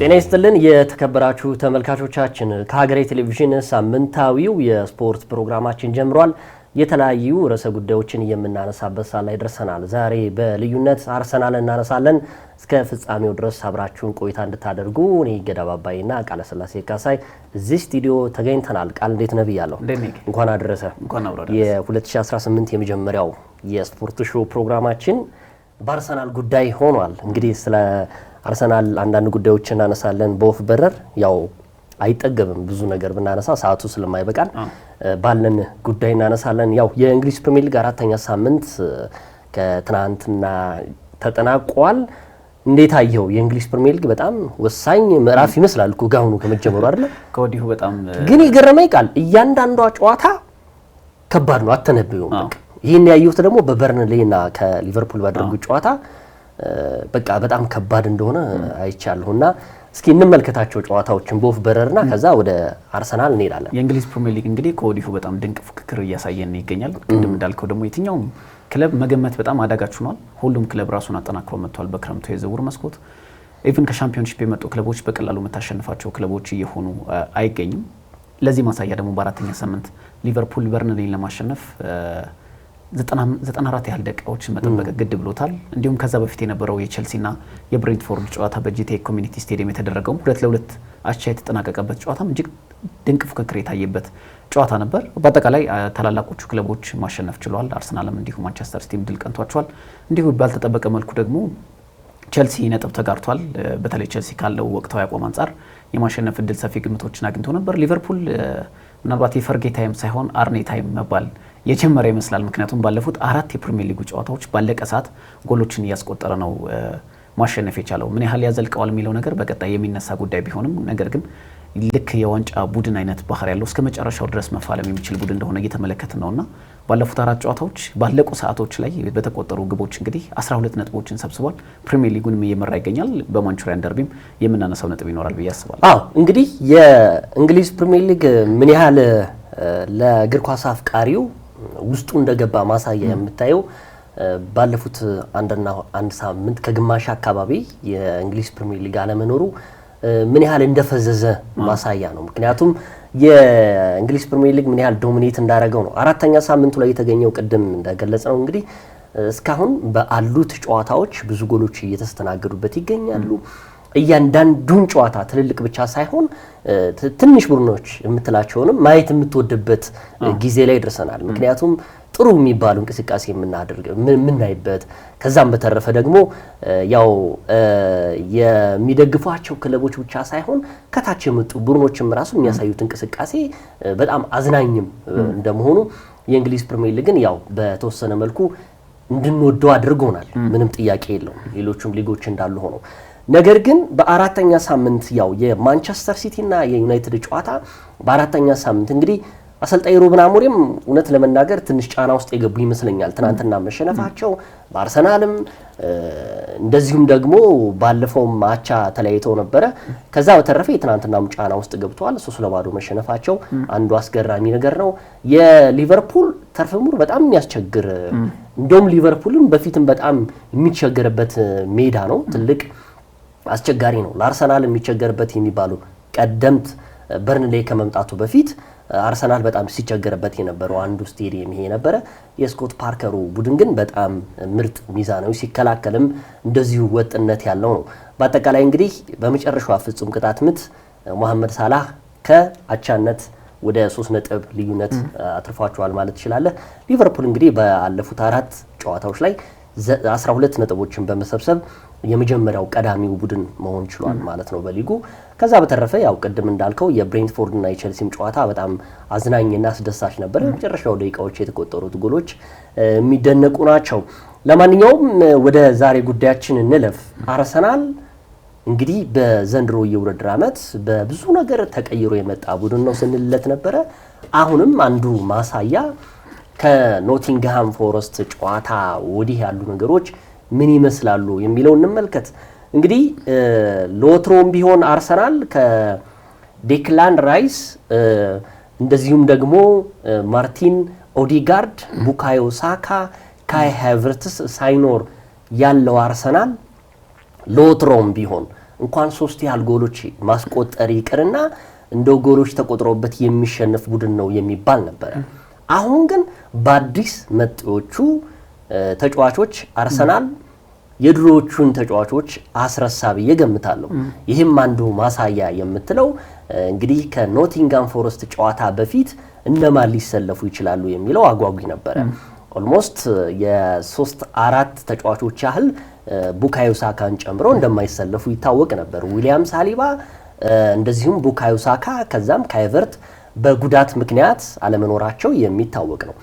ጤና ይስጥልን የተከበራችሁ ተመልካቾቻችን፣ ከሀገሬ ቴሌቪዥን ሳምንታዊው የስፖርት ፕሮግራማችን ጀምሯል። የተለያዩ ርዕሰ ጉዳዮችን የምናነሳበት ሰዓት ላይ ደርሰናል። ዛሬ በልዩነት አርሰናል እናነሳለን። እስከ ፍጻሜው ድረስ አብራችሁን ቆይታ እንድታደርጉ እኔ ገዳብ አባይና ቃለ ስላሴ ካሳይ እዚህ ስቱዲዮ ተገኝተናል። ቃል እንዴት ነህ ብያለሁ። እንኳን አደረሰ። የ2018 የመጀመሪያው የስፖርት show ፕሮግራማችን በአርሰናል ጉዳይ ሆኗል። እንግዲህ ስለ አርሰናል አንዳንድ ጉዳዮችን እናነሳለን። በወፍ በረር ያው አይጠገብም፣ ብዙ ነገር ብናነሳ ሰዓቱ ስለማይበቃን ባለን ጉዳይ እናነሳለን። ያው የእንግሊዝ ፕሪሚየር ሊግ አራተኛ ሳምንት ከትናንትና ተጠናቋል። እንዴት አየኸው? የእንግሊዝ ፕሪሚየር ሊግ በጣም ወሳኝ ምዕራፍ ይመስላል እኮ ጋሁኑ ከመጀመሩ አይደለም? ከወዲሁ በጣም ግን የገረመኝ ቃል እያንዳንዷ ጨዋታ ከባድ ነው፣ አተነብዩም። ይህን ያየሁት ደግሞ በበርንሌና ከሊቨርፑል ባደረጉት ጨዋታ በቃ በጣም ከባድ እንደሆነ አይቻለሁ። እና እስኪ እንመልከታቸው ጨዋታዎችን በወፍ በረርና ከዛ ወደ አርሰናል እንሄዳለን። የእንግሊዝ ፕሪሚየር ሊግ እንግዲህ ከወዲሁ በጣም ድንቅ ፉክክር እያሳየን ይገኛል። ቅድም እንዳልከው ደግሞ የትኛውም ክለብ መገመት በጣም አዳጋች ሆኗል። ሁሉም ክለብ ራሱን አጠናክሮ መጥቷል። በክረምቱ የዝውውር መስኮት even ከሻምፒዮንሺፕ የመጡ ክለቦች በቀላሉ የምታሸንፋቸው ክለቦች እየሆኑ አይገኙም። ለዚህ ማሳያ ደግሞ በአራተኛ ሳምንት ሊቨርፑል በርንሌን ለማሸነፍ 94 ያህል ደቂቃዎችን መጠበቅ ግድ ብሎታል። እንዲሁም ከዛ በፊት የነበረው የቼልሲና የብሬንትፎርድ ጨዋታ በጂቴክ ኮሚኒቲ ስቴዲየም የተደረገውም 2-2 አቻ የተጠናቀቀበት ጨዋታም እጅግ ድንቅ ፉክክር የታየበት ጨዋታ ነበር። በአጠቃላይ ታላላቆቹ ክለቦች ማሸነፍ ችለዋል። አርሰናልም እንዲሁ ማንቸስተር ሲቲም ድል ቀንቷቸዋል። እንዲሁ ባልተጠበቀ መልኩ ደግሞ ቸልሲ ነጥብ ተጋርቷል። በተለይ ቸልሲ ካለው ወቅታዊ አቋም አንጻር የማሸነፍ እድል ሰፊ ግምቶችን አግኝቶ ነበር። ሊቨርፑል ምናልባት የፈርጌ time ሳይሆን አርኔ time መባል የጀመረ ይመስላል። ምክንያቱም ባለፉት አራት የፕሪሚየር ሊጉ ጨዋታዎች ባለቀ ሰዓት ጎሎችን እያስቆጠረ ነው ማሸነፍ የቻለው። ምን ያህል ያዘልቀዋል የሚለው ነገር በቀጣይ የሚነሳ ጉዳይ ቢሆንም ነገር ግን ልክ የዋንጫ ቡድን አይነት ባህሪ ያለው እስከ መጨረሻው ድረስ መፋለም የሚችል ቡድን እንደሆነ እየተመለከትን ነውና ባለፉት አራት ጨዋታዎች ባለቁ ሰዓቶች ላይ በተቆጠሩ ግቦች እንግዲህ 12 ነጥቦችን ሰብስቧል። ፕሪሚየር ሊጉንም እየመራ ይገኛል። በማንቹሪያን ደርቢም የምናነሳው ነጥብ ይኖራል ብዬ አስባለሁ። አዎ፣ እንግዲህ የእንግሊዝ ፕሪሚየር ሊግ ምን ያህል ለእግር ኳስ አፍቃሪው ውስጡ እንደገባ ማሳያ የምታየው ባለፉት አንድና አንድ ሳምንት ከግማሽ አካባቢ የእንግሊዝ ፕሪሚየር ሊግ አለመኖሩ ምን ያህል እንደፈዘዘ ማሳያ ነው። ምክንያቱም የእንግሊዝ ፕሪሚየር ሊግ ምን ያህል dominate እንዳደረገው ነው። አራተኛ ሳምንቱ ላይ የተገኘው ቅድም እንደገለጽ ነው እንግዲህ እስካሁን በአሉት ጨዋታዎች ብዙ ጎሎች እየተስተናገዱበት ይገኛሉ። እያንዳንዱን ጨዋታ ትልልቅ ብቻ ሳይሆን ትንሽ ቡድኖች የምትላቸውንም ማየት የምትወድበት ጊዜ ላይ ደርሰናል። ምክንያቱም ጥሩ የሚባሉ እንቅስቃሴ የምናደርግ የምናይበት፣ ከዛም በተረፈ ደግሞ ያው የሚደግፏቸው ክለቦች ብቻ ሳይሆን ከታች የመጡ ቡድኖችም ራሱ የሚያሳዩት እንቅስቃሴ በጣም አዝናኝም እንደመሆኑ የእንግሊዝ ፕሪሚየር ሊግን ያው በተወሰነ መልኩ እንድንወደው አድርጎናል። ምንም ጥያቄ የለውም። ሌሎቹም ሊጎች እንዳሉ ሆነው ነገር ግን በአራተኛ ሳምንት ያው የማንቸስተር ሲቲ እና የዩናይትድ ጨዋታ በአራተኛ ሳምንት እንግዲህ አሰልጣኝ ሩበን አሞሪም እውነት ለመናገር ትንሽ ጫና ውስጥ የገቡ ይመስለኛል። ትናንትና መሸነፋቸው በአርሰናልም እንደዚሁም ደግሞ ባለፈው አቻ ተለያይተው ነበረ። ከዛ በተረፈ የትናንትናም ጫና ውስጥ ገብተዋል። 3-0 መሸነፋቸው አንዱ አስገራሚ ነገር ነው። የሊቨርፑል ተርፍ ሙር በጣም የሚያስቸግር፣ እንደውም ሊቨርፑልም በፊትም በጣም የሚቸገርበት ሜዳ ነው። ትልቅ አስቸጋሪ ነው። ለአርሰናል የሚቸገርበት የሚባሉ ቀደምት በርንሌይ ከመምጣቱ በፊት አርሰናል በጣም ሲቸገርበት የነበረው አንዱ ስቴዲየም ይሄ ነበረ። የስኮት ፓርከሩ ቡድን ግን በጣም ምርጥ ሚዛናዊ፣ ሲከላከልም እንደዚሁ ወጥነት ያለው ነው። በአጠቃላይ እንግዲህ በመጨረሻዋ ፍጹም ቅጣት ምት መሐመድ ሳላህ ከአቻነት ወደ 3 ነጥብ ልዩነት አትርፏቸዋል ማለት ትችላለህ። ሊቨርፑል እንግዲህ ባለፉት አራት ጨዋታዎች ላይ 12 ነጥቦችን በመሰብሰብ የመጀመሪያው ቀዳሚው ቡድን መሆን ችሏል ማለት ነው በሊጉ። ከዛ በተረፈ ያው ቅድም እንዳልከው የብሬንትፎርድ እና የቸልሲም ጨዋታ በጣም አዝናኝና አስደሳች ነበር። የመጨረሻው ደቂቃዎች የተቆጠሩት ጎሎች የሚደነቁ ናቸው። ለማንኛውም ወደ ዛሬ ጉዳያችን እንለፍ። አርሰናል እንግዲህ በዘንድሮ የውድድር ዓመት በብዙ ነገር ተቀይሮ የመጣ ቡድን ነው ስንልለት ነበረ። አሁንም አንዱ ማሳያ ከኖቲንግሃም ፎረስት ጨዋታ ወዲህ ያሉ ነገሮች ምን ይመስላሉ የሚለው እንመልከት። እንግዲህ ለወትሮም ቢሆን አርሰናል ከዴክላን ራይስ እንደዚሁም ደግሞ ማርቲን ኦዲጋርድ፣ ቡካዮ ሳካ፣ ካይ ሃቨርትስ ሳይኖር ያለው አርሰናል ለወትሮም ቢሆን እንኳን 3 ያህል ጎሎች ማስቆጠር ይቅርና እንደው ጎሎች ተቆጥሮበት የሚሸነፍ ቡድን ነው የሚባል ነበረ። አሁን ግን በአዲስ መጤዎቹ ተጫዋቾች አርሰናል የድሮዎቹን ተጫዋቾች አስረሳ ብዬ ገምታለሁ። ይህም አንዱ ማሳያ የምትለው እንግዲህ ከኖቲንጋም ፎረስት ጨዋታ በፊት እነማን ሊሰለፉ ይችላሉ የሚለው አጓጊ ነበረ። Almost የ3-4 ተጫዋቾች ያህል ቡካዮ ሳካን ጨምሮ እንደማይሰለፉ ይታወቅ ነበር። ዊሊያም ሳሊባ፣ እንደዚሁም ቡካዮ ሳካ፣ ከዛም ካይ ሃቨርትዝ በጉዳት ምክንያት አለመኖራቸው የሚታወቅ ነው።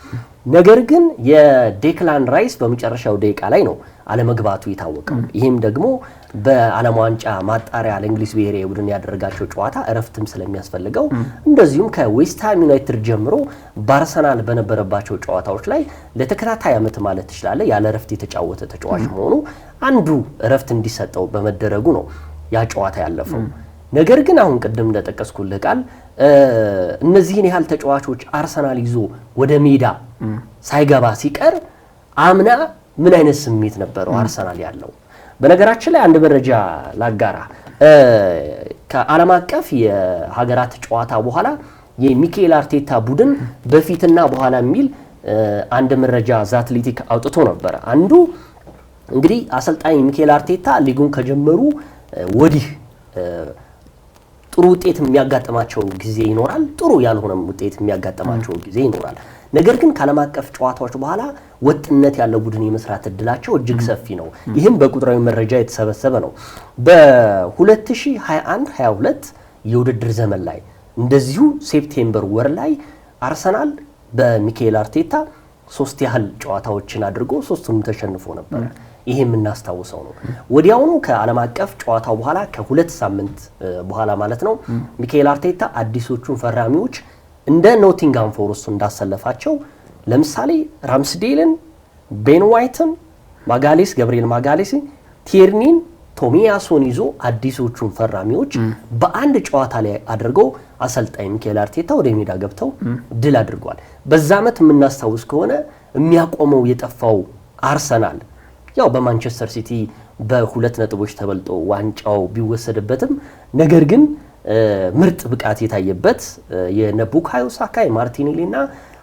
ነገር ግን የዴክላን ራይስ በመጨረሻው ደቂቃ ላይ ነው አለመግባቱ የታወቀው። ይህም ደግሞ በዓለም ዋንጫ ማጣሪያ ለእንግሊዝ ብሔራዊ ቡድን ያደረጋቸው ጨዋታ እረፍትም ስለሚያስፈልገው፣ እንደዚሁም ከዌስትሃም ዩናይትድ ጀምሮ በአርሰናል በነበረባቸው ጨዋታዎች ላይ ለተከታታይ ዓመት ማለት ትችላለህ ያለ እረፍት የተጫወተ ተጫዋች መሆኑ አንዱ እረፍት እንዲሰጠው በመደረጉ ነው ያ ጨዋታ ያለፈው። ነገር ግን አሁን ቅድም እንደጠቀስኩልህ ቃል እነዚህን ያህል ተጫዋቾች አርሰናል ይዞ ወደ ሜዳ ሳይገባ ሲቀር አምና ምን አይነት ስሜት ነበረው አርሰናል ያለው? በነገራችን ላይ አንድ መረጃ ላጋራ። ከዓለም አቀፍ የሀገራት ጨዋታ በኋላ የሚኬል አርቴታ ቡድን በፊትና በኋላ የሚል አንድ መረጃ ዘ አትሌቲክ አውጥቶ ነበረ። አንዱ እንግዲህ አሰልጣኝ ሚኬል አርቴታ ሊጉን ከጀመሩ ወዲህ ጥሩ ውጤት የሚያጋጥማቸው ጊዜ ይኖራል፣ ጥሩ ያልሆነም ውጤት የሚያጋጥማቸው ጊዜ ይኖራል። ነገር ግን ከዓለም አቀፍ ጨዋታዎች በኋላ ወጥነት ያለው ቡድን የመስራት እድላቸው እጅግ ሰፊ ነው። ይህም በቁጥራዊ መረጃ የተሰበሰበ ነው። በ2021-22 የውድድር ዘመን ላይ እንደዚሁ September ወር ላይ አርሰናል በሚካኤል አርቴታ 3 ያህል ጨዋታዎችን አድርጎ 3ቱንም ተሸንፎ ነበረ። ይሄ የምናስታውሰው ነው። ወዲያውኑ ከዓለም አቀፍ ጨዋታው በኋላ ከ2 ሳምንት በኋላ ማለት ነው ሚካኤል አርቴታ አዲሶቹን ፈራሚዎች እንደ ኖቲንጋም ፎረስት እንዳሰለፋቸው ለምሳሌ ራምስዴልን፣ ቤን ዋይትን፣ ማጋሌስ ገብርኤል ማጋሌስን፣ ቲርኒን፣ ቶሚያሶን ይዞ አዲሶቹን ፈራሚዎች በአንድ ጨዋታ ላይ አድርገው አሰልጣኝ ሚካኤል አርቴታ ወደ ሜዳ ገብተው ድል አድርገዋል። በዛ ዓመት የምናስታውስ ከሆነ የሚያቆመው የጠፋው አርሰናል ያው በማንቸስተር ሲቲ በ2 ነጥቦች ተበልጦ ዋንጫው ቢወሰድበትም ነገር ግን ምርጥ ብቃት የታየበት የነቡካዮ ሳካ፣ የማርቲኔሊና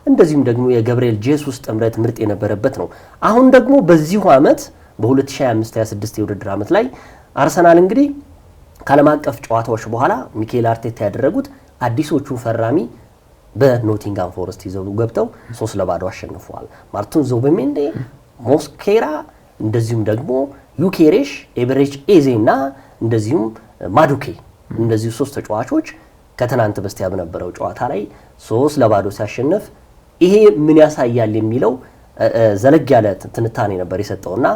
እንደዚሁም ደግሞ የገብርኤል ጄሱስ ጥምረት ምርጥ የነበረበት ነው። አሁን ደግሞ በዚሁ ዓመት በ2025-26 የውድድር ዓመት ላይ አርሰናል እንግዲህ ከዓለም አቀፍ ጨዋታዎች በኋላ ሚካኤል አርቴታ ያደረጉት አዲሶቹ ፈራሚ በኖቲንጋም ፎረስት ይዘው ገብተው 3-0 አሸንፈዋል። ማርቲን ዙቢሜንዲ፣ ሞስኬራ፣ እንደዚሁም ደግሞ ዩኬሬሽ፣ ኤቤሬቺ ኤዜ እና እንደዚሁም ማዱኬ እንደዚሁ 3 ተጫዋቾች ከትናንት በስቲያ በነበረው ጨዋታ ላይ 3-0 ሲያሸንፍ ይሄ ምን ያሳያል የሚለው ዘለግ ያለ ትንታኔ ነበር የሰጠውና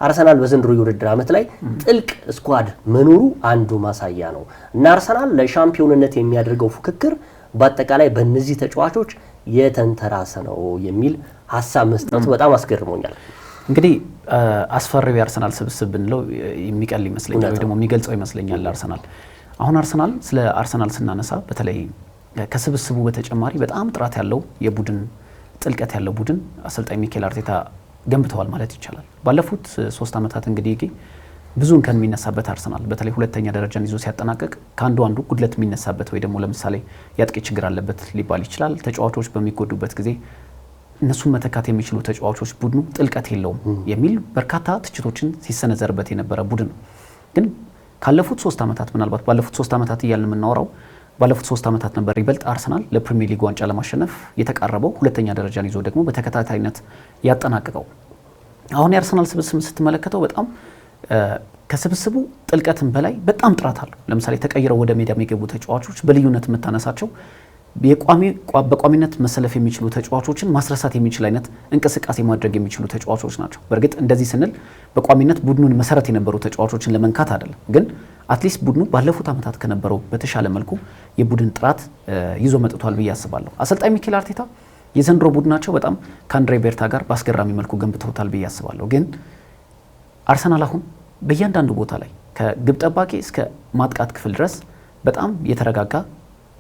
አርሰናል በዘንድሮ የውድድር ዓመት ላይ ጥልቅ squad መኖሩ አንዱ ማሳያ ነው። እና አርሰናል ለሻምፒዮንነት የሚያደርገው ፉክክር በአጠቃላይ በእነዚህ ተጫዋቾች የተንተራሰ ነው የሚል ሀሳብ መስጠቱ በጣም አስገርሞኛል። እንግዲህ አስፈሪው የአርሰናል ስብስብ ብንለው የሚቀል ይመስለኛል ወይ ደግሞ የሚገልጸው ይመስለኛል። አርሰናል አሁን አርሰናል ስለ አርሰናል ስናነሳ በተለይ ከስብስቡ በተጨማሪ በጣም ጥራት ያለው የቡድን ጥልቀት ያለው ቡድን አሰልጣኝ ሚኬል አርቴታ ገንብተዋል ማለት ይቻላል። ባለፉት 3 ዓመታት እንግዲህ ብዙ እንከን የሚነሳበት አርሰናል በተለይ ሁለተኛ ደረጃን ይዞ ሲያጠናቅቅ ከአንዱ አንዱ ጉድለት የሚነሳበት ወይ ደግሞ ለምሳሌ የአጥቂ ችግር አለበት ሊባል ይችላል። ተጫዋቾች በሚጎዱበት ጊዜ እነሱን መተካት የሚችሉ ተጫዋቾች ቡድኑ ጥልቀት የለውም የሚል በርካታ ትችቶችን ሲሰነዘርበት የነበረ ቡድን ነው። ግን ካለፉት 3 ዓመታት ምናልባት ባለፉት 3 ዓመታት እያልን የምናወራው ባለፉት 3 ዓመታት ነበር ይበልጥ አርሰናል ለፕሪሚየር ሊግ ዋንጫ ለማሸነፍ የተቃረበው፣ ሁለተኛ ደረጃን ይዞ ደግሞ በተከታታይነት ያጠናቀቀው። አሁን የአርሰናል ስብስብ ስትመለከተው በጣም ከስብስቡ ጥልቀትም በላይ በጣም ጥራት አለው። ለምሳሌ ተቀይረው ወደ ሜዳ የሚገቡ ተጫዋቾች በልዩነት የምታነሳቸው በቋሚነት መሰለፍ የሚችሉ ተጫዋቾችን ማስረሳት የሚችል አይነት እንቅስቃሴ ማድረግ የሚችሉ ተጫዋቾች ናቸው። በእርግጥ እንደዚህ ስንል በቋሚነት ቡድኑን መሰረት የነበሩ ተጫዋቾችን ለመንካት አይደለም፣ ግን at least ቡድኑ ባለፉት ዓመታት ከነበረው በተሻለ መልኩ የቡድን ጥራት ይዞ መጥቷል ብዬ አስባለሁ። አሰልጣኝ ሚኬል አርቴታ የዘንድሮ ቡድናቸው በጣም ከአንድሬ ቤርታ ጋር በአስገራሚ መልኩ ገንብተውታል ብዬ አስባለሁ። ግን አርሰናል አሁን በእያንዳንዱ ቦታ ላይ ከግብ ጠባቂ እስከ ማጥቃት ክፍል ድረስ በጣም የተረጋጋ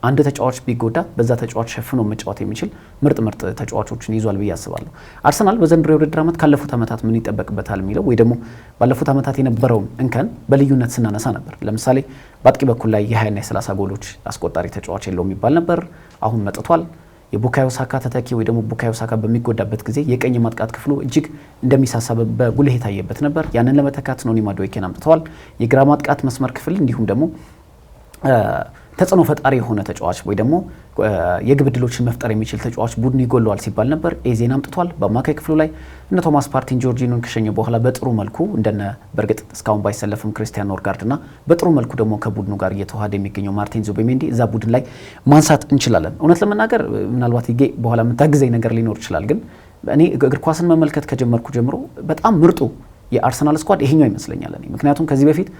አንድ ተጫዋች ቢጎዳ በዛ ተጫዋች ሸፍኖ መጫወት የሚችል ምርጥ ምርጥ ተጫዋቾችን ይዟል ብዬ አስባለሁ። አርሰናል በዘንድሮ የውድድር ዓመት ካለፉት ዓመታት ምን ይጠበቅበታል የሚለው ወይ ደግሞ ባለፉት ዓመታት የነበረውን እንከን በልዩነት ስናነሳ ነበር። ለምሳሌ በአጥቂ በኩል ላይ የ20 እና የ30 ጎሎች አስቆጣሪ ተጫዋች የለውም የሚባል ነበር። አሁን መጥቷል። የቡካዮ ሳካ ተተኪ ወይ ደግሞ ቡካዮ ሳካ በሚጎዳበት ጊዜ የቀኝ ማጥቃት ክፍሉ እጅግ እንደሚሳሳ በጉልህ የታየበት ነበር። ያንን ለመተካት ኖኒ ማዱዌኬን አምጥተዋል። የግራ ማጥቃት መስመር ክፍል እንዲሁም ደግሞ ተጽዕኖ ፈጣሪ የሆነ ተጫዋች ወይ ደግሞ የግብ ዕድሎችን መፍጠር የሚችል ተጫዋች ቡድኑ ይጎለዋል ሲባል ነበር። ኤዜን አምጥቷል። በአማካይ ክፍሉ ላይ እነ ቶማስ ፓርቲን ጆርጂኖን ከሸኘ በኋላ በጥሩ መልኩ እንደነ በእርግጥ እስካሁን ባይሰለፍም ክርስቲያን ኖርጋርድ እና በጥሩ መልኩ ደግሞ ከቡድኑ ጋር እየተዋሃደ የሚገኘው ማርቲን ዙቢሜንዲ እዛ ቡድን ላይ ማንሳት እንችላለን። እውነት ለመናገር ምናልባት ይጌ በኋላ የምታግዘኝ ነገር ሊኖር ይችላል፣ ግን እኔ እግር ኳስን መመልከት ከጀመርኩ ጀምሮ በጣም ምርጡ የአርሰናል squad ይሄኛው ይመስለኛል እኔ። ምክንያቱም ከዚህ በፊት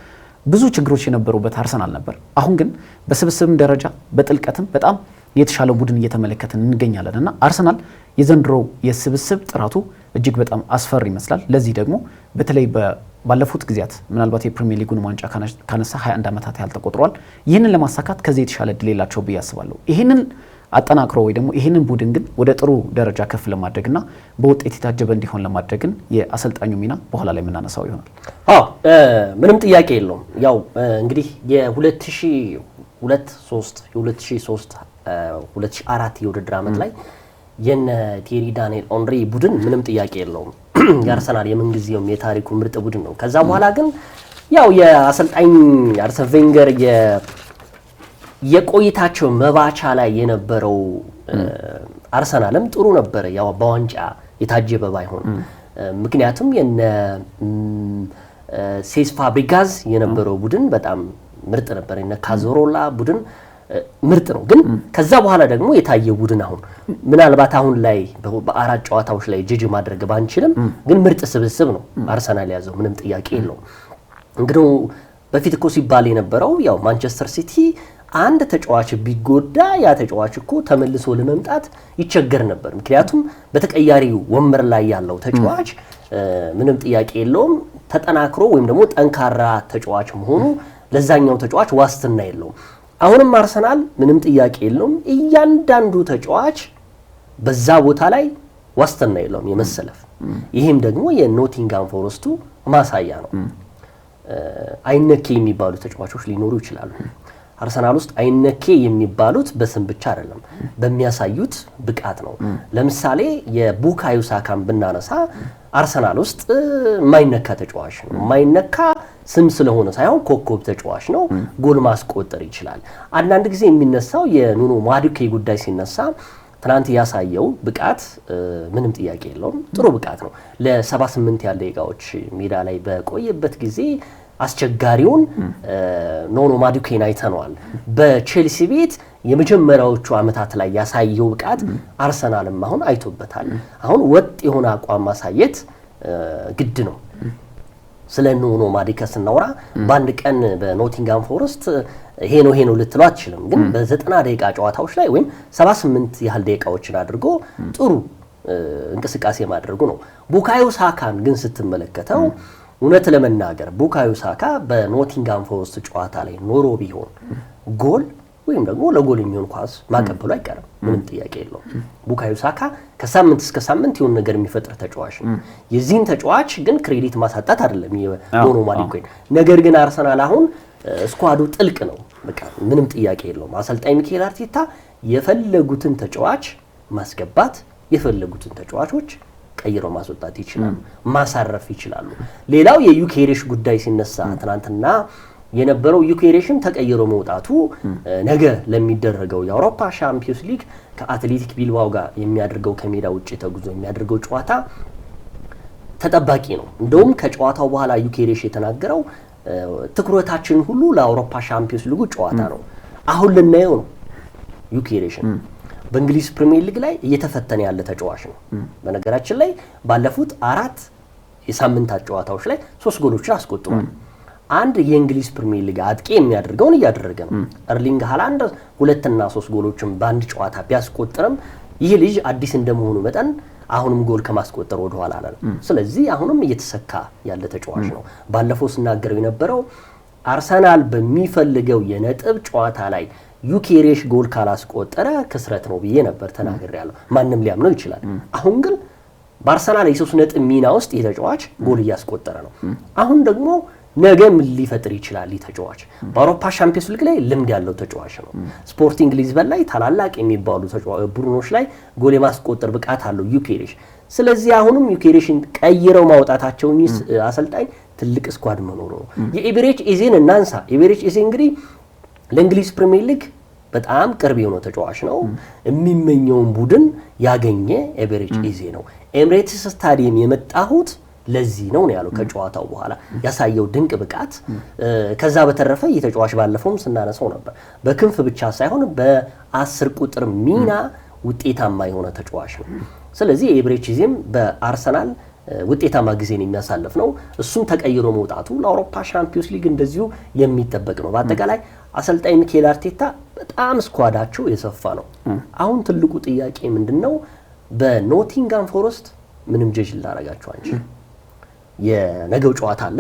ብዙ ችግሮች የነበሩበት አርሰናል ነበር። አሁን ግን በስብስብም ደረጃ በጥልቀትም በጣም የተሻለ ቡድን እየተመለከትን እንገኛለን እና አርሰናል የዘንድሮ የስብስብ ጥራቱ እጅግ በጣም አስፈሪ ይመስላል። ለዚህ ደግሞ በተለይ ባለፉት ጊዜያት ምናልባት የፕሪሚየር ሊጉን ዋንጫ ካነሳ 21 ዓመታት ያህል ተቆጥሯል። ይህንን ለማሳካት ከዚህ የተሻለ እድል የላቸው ብዬ አስባለሁ። ይህንን አጠናክሮ ወይ ደግሞ ይህንን ቡድን ግን ወደ ጥሩ ደረጃ ከፍ ለማድረግና በውጤት የታጀበ እንዲሆን ለማድረግ ግን የአሰልጣኙ ሚና በኋላ ላይ የምናነሳው ይሆናል። አዎ፣ ምንም ጥያቄ የለውም። ያው እንግዲህ የ2002 የ2003 2004 የውድድር ዓመት ላይ የነ ቴሪ ዳንኤል ኦንሪ ቡድን ምንም ጥያቄ የለውም የአርሰናል የምንጊዜውም የታሪኩ ምርጥ ቡድን ነው። ከዛ በኋላ ግን ያው የአሰልጣኝ አርሰን ቬንገር የቆይታቸው መባቻ ላይ የነበረው አርሰናልም ጥሩ ነበረ፣ ያው በዋንጫ የታጀበ ባይሆን። ምክንያቱም የነ ሴስ ፋብሪጋዝ የነበረው ቡድን በጣም ምርጥ ነበር። የነ ካዞሮላ ቡድን ምርጥ ነው። ግን ከዛ በኋላ ደግሞ የታየ ቡድን አሁን ምናልባት አሁን ላይ በአራት ጨዋታዎች ላይ ጅጅ ማድረግ ባንችልም ግን ምርጥ ስብስብ ነው አርሰናል ያዘው፣ ምንም ጥያቄ የለውም። እንግዲህ በፊት እኮ ሲባል የነበረው ያው ማንቸስተር ሲቲ አንድ ተጫዋች ቢጎዳ ያ ተጫዋች እኮ ተመልሶ ለመምጣት ይቸገር ነበር። ምክንያቱም በተቀያሪ ወንበር ላይ ያለው ተጫዋች ምንም ጥያቄ የለውም ተጠናክሮ ወይም ደግሞ ጠንካራ ተጫዋች መሆኑ ለዛኛው ተጫዋች ዋስትና የለውም። አሁንም አርሰናል ምንም ጥያቄ የለውም እያንዳንዱ ተጫዋች በዛ ቦታ ላይ ዋስትና የለውም የመሰለፍ። ይህም ደግሞ የኖቲንጋም ፎረስቱ ማሳያ ነው። አይነኬ የሚባሉ ተጫዋቾች ሊኖሩ ይችላሉ። አርሰናል ውስጥ አይነኬ የሚባሉት በስም ብቻ አይደለም፣ በሚያሳዩት ብቃት ነው። ለምሳሌ የቡካዮ ሳካን ብናነሳ አርሰናል ውስጥ የማይነካ ተጫዋች ነው። የማይነካ ስም ስለሆነ ሳይሆን ኮከብ ተጫዋች ነው። ጎል ማስቆጠር ይችላል። አንዳንድ ጊዜ የሚነሳው የኑኖ ማዱኬ ጉዳይ ሲነሳ ትናንት ያሳየው ብቃት ምንም ጥያቄ የለውም፣ ጥሩ ብቃት ነው። ለ78 ያህል ደቂቃዎች ሜዳ ላይ በቆየበት ጊዜ አስቸጋሪውን ኖኖ ማዱኬን አይተነዋል። በቼልሲ ቤት የመጀመሪያዎቹ ዓመታት ላይ ያሳየው ብቃት አርሰናልም አሁን አይቶበታል። አሁን ወጥ የሆነ አቋም ማሳየት ግድ ነው። ስለ ኖኖ ማዱኬ ስናወራ በአንድ ቀን በኖቲንጋም ፎረስት ይሄ ነው ይሄ ነው ልትለው አትችልም። ግን በ90 ደቂቃ ጨዋታዎች ላይ ወይም 78 ያህል ደቂቃዎችን አድርጎ ጥሩ እንቅስቃሴ ማድረጉ ነው። ቡካዮ ሳካን ግን ስትመለከተው እውነት ለመናገር ቡካዮ ሳካ በኖቲንጋም ፎረስት ጨዋታ ላይ ኖሮ ቢሆን ጎል ወይም ደግሞ ለጎል የሚሆን ኳስ ማቀበሉ አይቀርም። ምንም ጥያቄ የለውም። ቡካዮ ሳካ ከሳምንት እስከ ሳምንት የሆነ ነገር የሚፈጥር ተጫዋች ነው። የዚህን ተጫዋች ግን credit ማሳጣት አይደለም የኖኖ ማዱኬን። ነገር ግን አርሰናል አሁን squad ኡ ጥልቅ ነው። በቃ ምንም ጥያቄ የለውም። አሰልጣኝ ሚኬል አርቴታ የፈለጉትን ተጫዋች ማስገባት የፈለጉትን ተጫዋቾች ቀይረው ማስወጣት ይችላሉ፣ ማሳረፍ ይችላሉ። ሌላው የዩኬሬሽ ጉዳይ ሲነሳ ትናንትና የነበረው ዩኬሬሽም ተቀይሮ መውጣቱ ነገ ለሚደረገው የአውሮፓ ሻምፒዮንስ ሊግ ከአትሌቲክ ቢልባው ጋር የሚያደርገው ከሜዳ ውጭ ተጉዞ የሚያደርገው ጨዋታ ተጠባቂ ነው። እንደውም ከጨዋታው በኋላ ዩኬሬሽ የተናገረው ትኩረታችን ሁሉ ለአውሮፓ ሻምፒዮንስ ሊጉ ጨዋታ ነው፣ አሁን ልናየው ነው። ዩኬሬሽን በእንግሊዝ ፕሪሚየር ሊግ ላይ እየተፈተነ ያለ ተጫዋች ነው። በነገራችን ላይ ባለፉት 4 የሳምንታት ጨዋታዎች ላይ 3 ጎሎችን አስቆጥሯል። አንድ የእንግሊዝ ፕሪሚየር ሊግ አጥቂ የሚያደርገውን እያደረገ ነው። ኤርሊንግ ሃላንድ 2 እና 3 ጎሎችን በአንድ ጨዋታ ቢያስቆጥርም ይህ ልጅ አዲስ እንደመሆኑ መጠን አሁንም ጎል ከማስቆጠር ወደ ኋላ አላለም። ስለዚህ አሁንም እየተሰካ ያለ ተጫዋች ነው። ባለፈው ስናገረው የነበረው አርሰናል በሚፈልገው የነጥብ ጨዋታ ላይ ዩኬሬሽ ጎል ካላስቆጠረ ክስረት ነው ብዬ ነበር ተናግሬያለሁ። ማንም ሊያምነው ይችላል። አሁን ግን በአርሰናል የ3 ነጥብ ሚና ውስጥ ይህ ተጫዋች ጎል እያስቆጠረ ነው። አሁን ደግሞ ነገ ምን ሊፈጥር ይችላል? ይህ ተጫዋች በአውሮፓ ሻምፒዮንስ ሊግ ላይ ልምድ ያለው ተጫዋች ነው። ስፖርቲንግ ሊዝበን ላይ ታላላቅ የሚባሉ ቡድኖች ላይ ጎል የማስቆጠር ብቃት አለው ዩኬሬሽ። ስለዚህ አሁንም ዩኬሬሽን ቀይረው ማውጣታቸው አሰልጣኝ ትልቅ squad መኖሩ ነው። የኤቤሬች ኤዜን እናንሳ። ኤቤሬች ኤዜ እንግዲህ ለእንግሊዝ ፕሪሚየር ሊግ በጣም ቅርብ የሆነ ተጫዋች ነው። የሚመኘውን ቡድን ያገኘ ኤቤሬች ኤዜ ነው። ኤምሬትስ ስታዲየም የመጣሁት ለዚህ ነው ነው ያለው። ከጨዋታው በኋላ ያሳየው ድንቅ ብቃት። ከዛ በተረፈ ይህ ተጫዋች ባለፈውም ስናነሳው ነበር፣ በክንፍ ብቻ ሳይሆን በ10 ቁጥር ሚና ውጤታማ የሆነ ተጫዋች ነው። ስለዚህ ኤቤሬች ኤዜም በአርሰናል ውጤታማ ጊዜን የሚያሳልፍ ነው። እሱም ተቀይሮ መውጣቱ ለአውሮፓ ሻምፒዮንስ ሊግ እንደዚሁ የሚጠበቅ ነው። በአጠቃላይ አሰልጣኝ ሚኬል አርቴታ በጣም squad ኣቸው የሰፋ ነው። አሁን ትልቁ ጥያቄ ምንድን ነው? በኖቲንጋም ፎረስት ምንም ጀጅ ልናረጋቸው አንችልም። የነገው ጨዋታ አለ።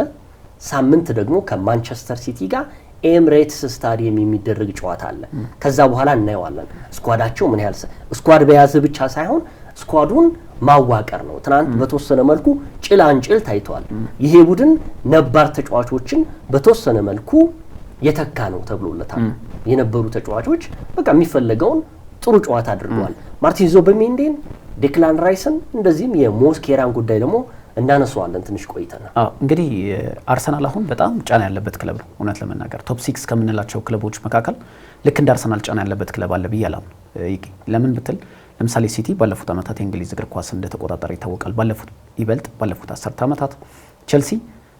ሳምንት ደግሞ ከማንቸስተር ሲቲ ጋር ኤምሬትስ ስታዲየም የሚደረግ ጨዋታ አለ። ከዛ በኋላ እናየዋለን squad ኣቸው ምን ያህል፣ squad በያዘ ብቻ ሳይሆን squad ኡን ማዋቀር ነው። ትናንት በተወሰነ መልኩ ጭላንጭል ታይተዋል። ይሄ ቡድን ነባር ተጫዋቾችን በተወሰነ መልኩ የተካ ነው ተብሎለታል። የነበሩ ተጫዋቾች በቃ የሚፈለገውን ጥሩ ጨዋታ አድርገዋል። ማርቲን ዙቢሜንዲን፣ ዴክላን ራይስን እንደዚህም የሞስኬራን ጉዳይ ደግሞ እናነሳዋለን ትንሽ ቆይተናል። እንግዲህ አርሰናል አሁን በጣም ጫና ያለበት ክለብ ነው። እውነት ለመናገር top six ከምንላቸው ክለቦች መካከል ልክ እንደ አርሰናል ጫና ያለበት ክለብ አለ ብዬ አላምንም። ለምን ብትል ለምሳሌ ሲቲ ባለፉት ዓመታት የእንግሊዝ እግር ኳስ እንደተቆጣጠረ ይታወቃል። ባለፉት ይበልጥ ባለፉት 10 ዓመታት ቸልሲ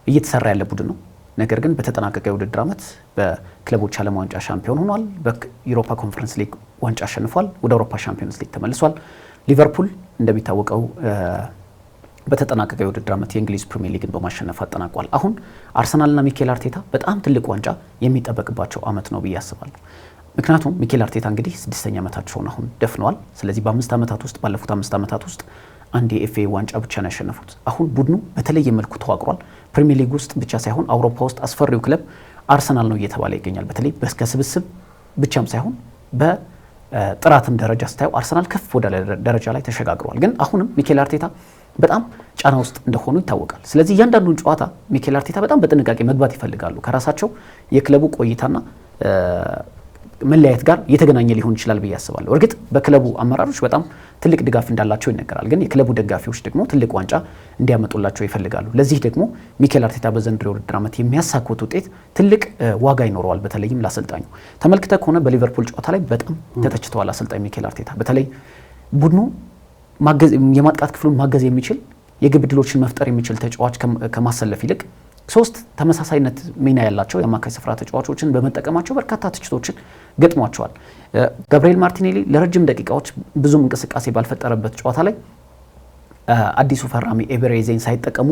እየተሰራ ያለ ቡድን ነው። ነገር ግን በተጠናቀቀ የውድድር ዓመት በክለቦች ዓለም ዋንጫ ሻምፒዮን ሆኗል። በዩሮፓ ኮንፈረንስ ሊግ ዋንጫ አሸንፏል። ወደ አውሮፓ ሻምፒዮንስ ሊግ ተመልሷል። ሊቨርፑል እንደሚታወቀው በተጠናቀቀ የውድድር ዓመት የእንግሊዝ ፕሪሚየር ሊግን በማሸነፍ አጠናቋል። አሁን አርሰናልና ሚኬል አርቴታ በጣም ትልቅ ዋንጫ የሚጠበቅባቸው ዓመት ነው ብዬ አስባለሁ። ምክንያቱም ሚኬል አርቴታ እንግዲህ ስድስተኛ ዓመታቸውን አሁን ደፍነዋል። ስለዚህ በ5 ዓመታት ውስጥ፣ ባለፉት 5 ዓመታት ውስጥ አንድ የኤፍኤ ዋንጫ ብቻ ነው ያሸነፉት። አሁን ቡድኑ በተለየ መልኩ ተዋቅሯል። ፕሪሚየር ሊግ ውስጥ ብቻ ሳይሆን አውሮፓ ውስጥ አስፈሪው ክለብ አርሰናል ነው እየተባለ ይገኛል። በተለይ ከስብስብ ብቻም ሳይሆን በጥራትም ደረጃ ስታየው አርሰናል ከፍ ወዳለ ደረጃ ላይ ተሸጋግሯል። ግን አሁንም ሚኬል አርቴታ በጣም ጫና ውስጥ እንደሆኑ ይታወቃል። ስለዚህ እያንዳንዱን ጨዋታ ሚኬል አርቴታ በጣም በጥንቃቄ መግባት ይፈልጋሉ። ከራሳቸው የክለቡ ቆይታና መለያየት ጋር የተገናኘ ሊሆን ይችላል ብዬ አስባለሁ። እርግጥ በክለቡ አመራሮች በጣም ትልቅ ድጋፍ እንዳላቸው ይነገራል። ግን የክለቡ ደጋፊዎች ደግሞ ትልቅ ዋንጫ እንዲያመጡላቸው ይፈልጋሉ። ለዚህ ደግሞ ሚኬል አርቴታ በዘንድሮ የውድድር ዓመት የሚያሳኩት ውጤት ትልቅ ዋጋ ይኖረዋል። በተለይም ለአሰልጣኙ ተመልክተህ ከሆነ በሊቨርፑል ጨዋታ ላይ በጣም ተተችተዋል አሰልጣኝ ሚኬል አርቴታ። በተለይ ቡድኑ የማጥቃት ክፍሉን ማገዝ የሚችል፣ የግብ ዕድሎችን መፍጠር የሚችል ተጫዋች ከማሰለፍ ይልቅ ሶስት ተመሳሳይነት ሚና ያላቸው የአማካይ ስፍራ ተጫዋቾችን በመጠቀማቸው በርካታ ትችቶችን ገጥሟቸዋል። ጋብርኤል ማርቲኔሊ ለረጅም ደቂቃዎች ብዙም እንቅስቃሴ ባልፈጠረበት ጨዋታ ላይ አዲሱ ፈራሚ ኤቤሬ ኤዜን ሳይጠቀሙ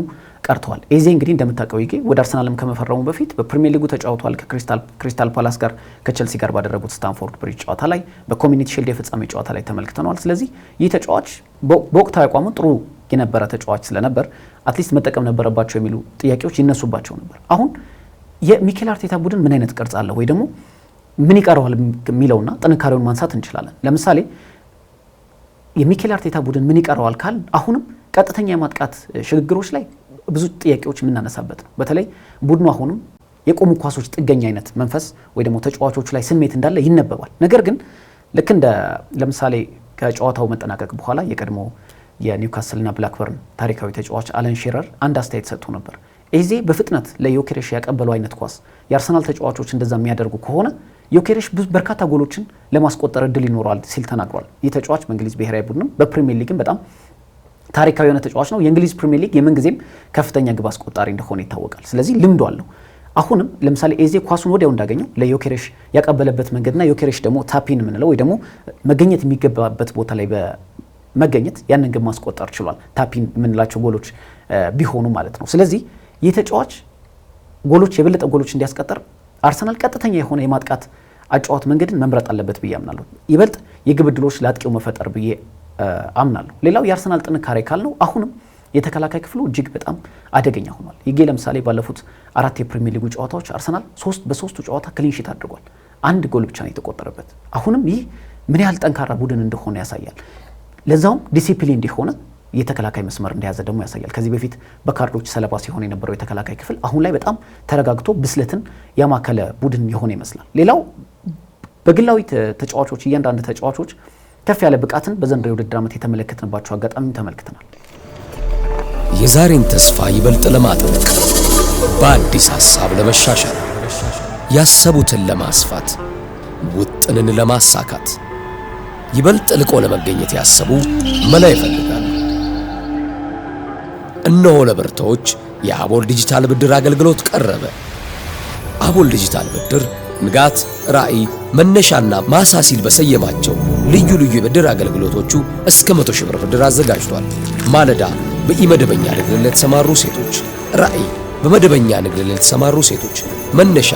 ቀርተዋል። ኤዜ እንግዲህ እንደምታውቀው ይጌ ወደ አርሰናልም ከመፈረሙ በፊት በፕሪሚየር ሊጉ ተጫውቷል። ከክሪስታል ፓላስ ጋር፣ ከቸልሲ ጋር ባደረጉት ስታንፎርድ ብሪጅ ጨዋታ ላይ፣ በኮሚኒቲ ሺልድ የፍጻሜ ጨዋታ ላይ ተመልክተነዋል። ስለዚህ ይህ ተጫዋች በወቅታዊ አቋሙ ጥሩ የነበረ ተጫዋች ስለነበር at least መጠቀም ነበረባቸው የሚሉ ጥያቄዎች ይነሱባቸው ነበር። አሁን የሚኬል አርቴታ ቡድን ምን አይነት ቅርጽ አለ ወይ ደግሞ ምን ይቀረዋል የሚለውና ጥንካሬውን ማንሳት እንችላለን። ለምሳሌ የሚኬል አርቴታ ቡድን ምን ይቀረዋል ካል አሁንም ቀጥተኛ የማጥቃት ሽግግሮች ላይ ብዙ ጥያቄዎች የምናነሳበት ነው። በተለይ ቡድኑ አሁንም የቆሙ ኳሶች ጥገኛ አይነት መንፈስ ወይ ደግሞ ተጫዋቾቹ ላይ ስሜት እንዳለ ይነበባል። ነገር ግን ልክ እንደ ለምሳሌ ከጨዋታው መጠናቀቅ በኋላ የቀድሞ የኒውካስልና ብላክበርን ታሪካዊ ተጫዋች አለን ሺረር አንድ አስተያየት ሰጥቶ ነበር። ኤዜ በፍጥነት ለዮኬሬሽ ያቀበለው አይነት ኳስ የአርሰናል ተጫዋቾች እንደዛ የሚያደርጉ ከሆነ ዮኬሬሽ በርካታ ጎሎችን ለማስቆጠር እድል ይኖረዋል ሲል ተናግሯል። ይህ ተጫዋች በእንግሊዝ ብሔራዊ ቡድንም በፕሪሚየር ሊግም በጣም ታሪካዊ የሆነ ተጫዋች ነው። የእንግሊዝ ፕሪሚየር ሊግ የምንጊዜም ከፍተኛ ግብ አስቆጣሪ እንደሆነ ይታወቃል። ስለዚህ ልምዱ አለው። አሁንም ለምሳሌ ኤዜ ኳሱን ወዲያው እንዳገኘው ለዮኬሬሽ ያቀበለበት መንገድና ዮኬሬሽ ደግሞ tap in የምንለው ወይ ደግሞ መገኘት የሚገባበት ቦታ ላይ በመገኘት ያንን ግብ ማስቆጠር ችሏል። Tap in የምንላቸው ጎሎች ቢሆኑ ማለት ነው። ስለዚህ ይህ ተጫዋች ጎሎች የበለጠ ጎሎች እንዲያስቆጥር አርሰናል ቀጥተኛ የሆነ የማጥቃት አጨዋወት መንገድን መምረጥ አለበት ብዬ አምናለሁ። ይበልጥ የግብ ዕድሎች ለአጥቂው መፈጠር ብዬ አምናለሁ። ሌላው የአርሰናል ጥንካሬ ካልነው አሁንም የተከላካይ ክፍሉ እጅግ በጣም አደገኛ ሆኗል። ይጌ ለምሳሌ ባለፉት አራት የፕሪሚየር ሊጉ ጨዋታዎች አርሰናል በሶስቱ ጨዋታ clean sheet አድርጓል። አንድ ጎል ብቻ ነው የተቆጠረበት። አሁንም ይህ ምን ያህል ጠንካራ ቡድን እንደሆነ ያሳያል። ለዛውም ዲሲፕሊን እንዲሆነ የተከላካይ መስመር እንደያዘ ደግሞ ያሳያል። ከዚህ በፊት በካርዶች ሰለባ ሲሆን የነበረው የተከላካይ ክፍል አሁን ላይ በጣም ተረጋግቶ ብስለትን ያማከለ ቡድን የሆነ ይመስላል። ሌላው በግላዊ ተጫዋቾች እያንዳንድ ተጫዋቾች ከፍ ያለ ብቃትን በዘንድሮው የውድድር ዓመት የተመለከትንባቸው አጋጣሚ ተመልክተናል። የዛሬን ተስፋ ይበልጥ ለማጥበቅ፣ በአዲስ ሐሳብ ለመሻሻል፣ ያሰቡትን ለማስፋት፣ ውጥንን ለማሳካት፣ ይበልጥ ልቆ ለመገኘት ያሰቡ መላ ይፈልጋሉ። እነሆ ለብርቶች የአቦል ዲጂታል ብድር አገልግሎት ቀረበ። አቦል ዲጂታል ብድር ንጋት፣ ራዕይ፣ መነሻና ማሳ ሲል በሰየማቸው ልዩ ልዩ የብድር አገልግሎቶቹ እስከ 100,000 ብር ብድር አዘጋጅቷል። ማለዳ በኢመደበኛ ንግድ ላይ ለተሰማሩ ሴቶች፣ ራዕይ በመደበኛ ንግድ ላይ ለተሰማሩ ሴቶች፣ መነሻ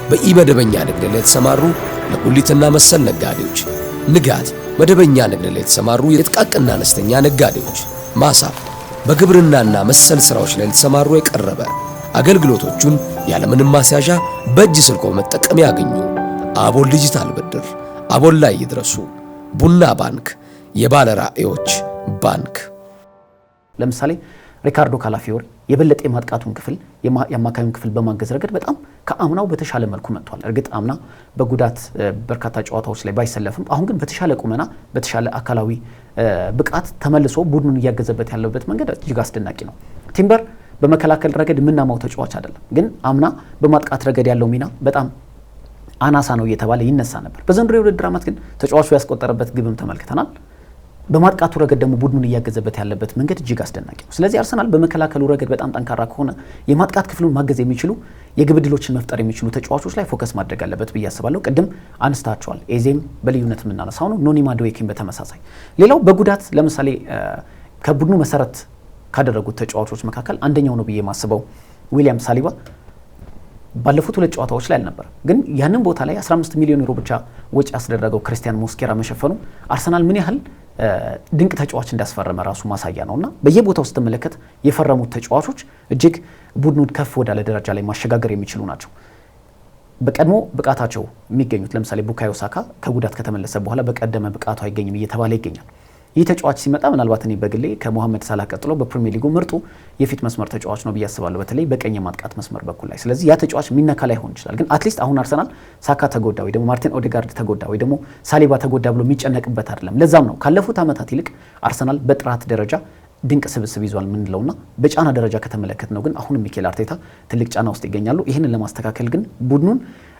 በኢመደበኛ ንግድ ላይ ለተሰማሩ ለጉሊትና መሰል ነጋዴዎች፣ ንጋት መደበኛ ንግድ ላይ ለተሰማሩ የጥቃቅንና አነስተኛ ነጋዴዎች፣ ማሳ በግብርናና መሰል ስራዎች ላይ ለተሰማሩ የቀረበ አገልግሎቶቹን ያለምንም ማስያዣ በእጅ ስልኮ በመጠቀም ያገኙ። አቦል ዲጂታል ብድር፣ አቦል ላይ ይድረሱ። ቡና ባንክ፣ የባለ ራዕዮች ባንክ። ለምሳሌ ሪካርዶ ካላፊዮሪ የበለጠ የማጥቃቱን ክፍል፣ የአማካዩን ክፍል በማገዝ ረገድ በጣም ከአምናው በተሻለ መልኩ መጥቷል። እርግጥ አምና በጉዳት በርካታ ጨዋታዎች ላይ ባይሰለፍም አሁን ግን በተሻለ ቁመና፣ በተሻለ አካላዊ ብቃት ተመልሶ ቡድኑን እያገዘበት ያለበት መንገድ እጅግ አስደናቂ ነው። ቲምበር በመከላከል ረገድ የምናማው ተጫዋች አይደለም፣ ግን አምና በማጥቃት ረገድ ያለው ሚና በጣም አናሳ ነው እየተባለ ይነሳ ነበር። በዘንድሮ የውድድር ዓመት ግን ተጫዋቹ ያስቆጠረበት ግብም ተመልክተናል። በማጥቃቱ ረገድ ደግሞ ቡድኑን እያገዘበት ያለበት መንገድ እጅግ አስደናቂ ነው። ስለዚህ አርሰናል በመከላከሉ ረገድ በጣም ጠንካራ ከሆነ የማጥቃት ክፍሉን ማገዝ የሚችሉ፣ የግብ ዕድሎችን መፍጠር የሚችሉ ተጫዋቾች ላይ focus ማድረግ አለበት ብዬ አስባለሁ። ቅድም አንስታቸዋል። ኤዜም በልዩነት የምናነሳው ነው። ኖኒ ማዱዌኬን በተመሳሳይ። ሌላው በጉዳት ለምሳሌ ከቡድኑ መሰረት ካደረጉት ተጫዋቾች መካከል አንደኛው ነው ብዬ የማስበው ዊሊያም ሳሊባ ባለፉት ሁለት ጨዋታዎች ላይ አልነበረም። ግን ያንን ቦታ ላይ 15 ሚሊዮን ዩሮ ብቻ ወጪ ያስደረገው ክርስቲያን ሞስኬራ መሸፈኑ አርሰናል ምን ያህል ድንቅ ተጫዋች እንዳስፈረመ ራሱ ማሳያ ነውና በየቦታው ስትመለከት የፈረሙት ተጫዋቾች እጅግ ቡድኑን ከፍ ወዳለ ደረጃ ላይ ማሸጋገር የሚችሉ ናቸው። በቀድሞ ብቃታቸው የሚገኙት ለምሳሌ ቡካዮ ሳካ ከጉዳት ከተመለሰ በኋላ በቀደመ ብቃቱ አይገኝም እየተባለ ይገኛል። ይህ ተጫዋች ሲመጣ ምናልባት እኔ በግሌ ከሞሐመድ ሳላህ ቀጥሎ በፕሪሚየር ሊጉ ምርጡ የፊት መስመር ተጫዋች ነው ብዬ አስባለሁ፣ በተለይ በቀኝ የማጥቃት መስመር በኩል ላይ። ስለዚህ ያ ተጫዋች የሚነካ ላይሆን ይችላል። ግን at least አሁን አርሰናል ሳካ ተጎዳ ወይ ደግሞ ማርቲን ኦዴጋርድ ተጎዳ ወይ ደግሞ ሳሊባ ተጎዳ ብሎ የሚጨነቅበት አይደለም። ለዛም ነው ካለፉት ዓመታት ይልቅ አርሰናል በጥራት ደረጃ ድንቅ ስብስብ ይዟል የምንለውና በጫና ደረጃ ከተመለከት ነው ግን አሁንም ሚኬል አርቴታ ትልቅ ጫና ውስጥ ይገኛሉ። ይህንን ለማስተካከል ግን ቡድኑን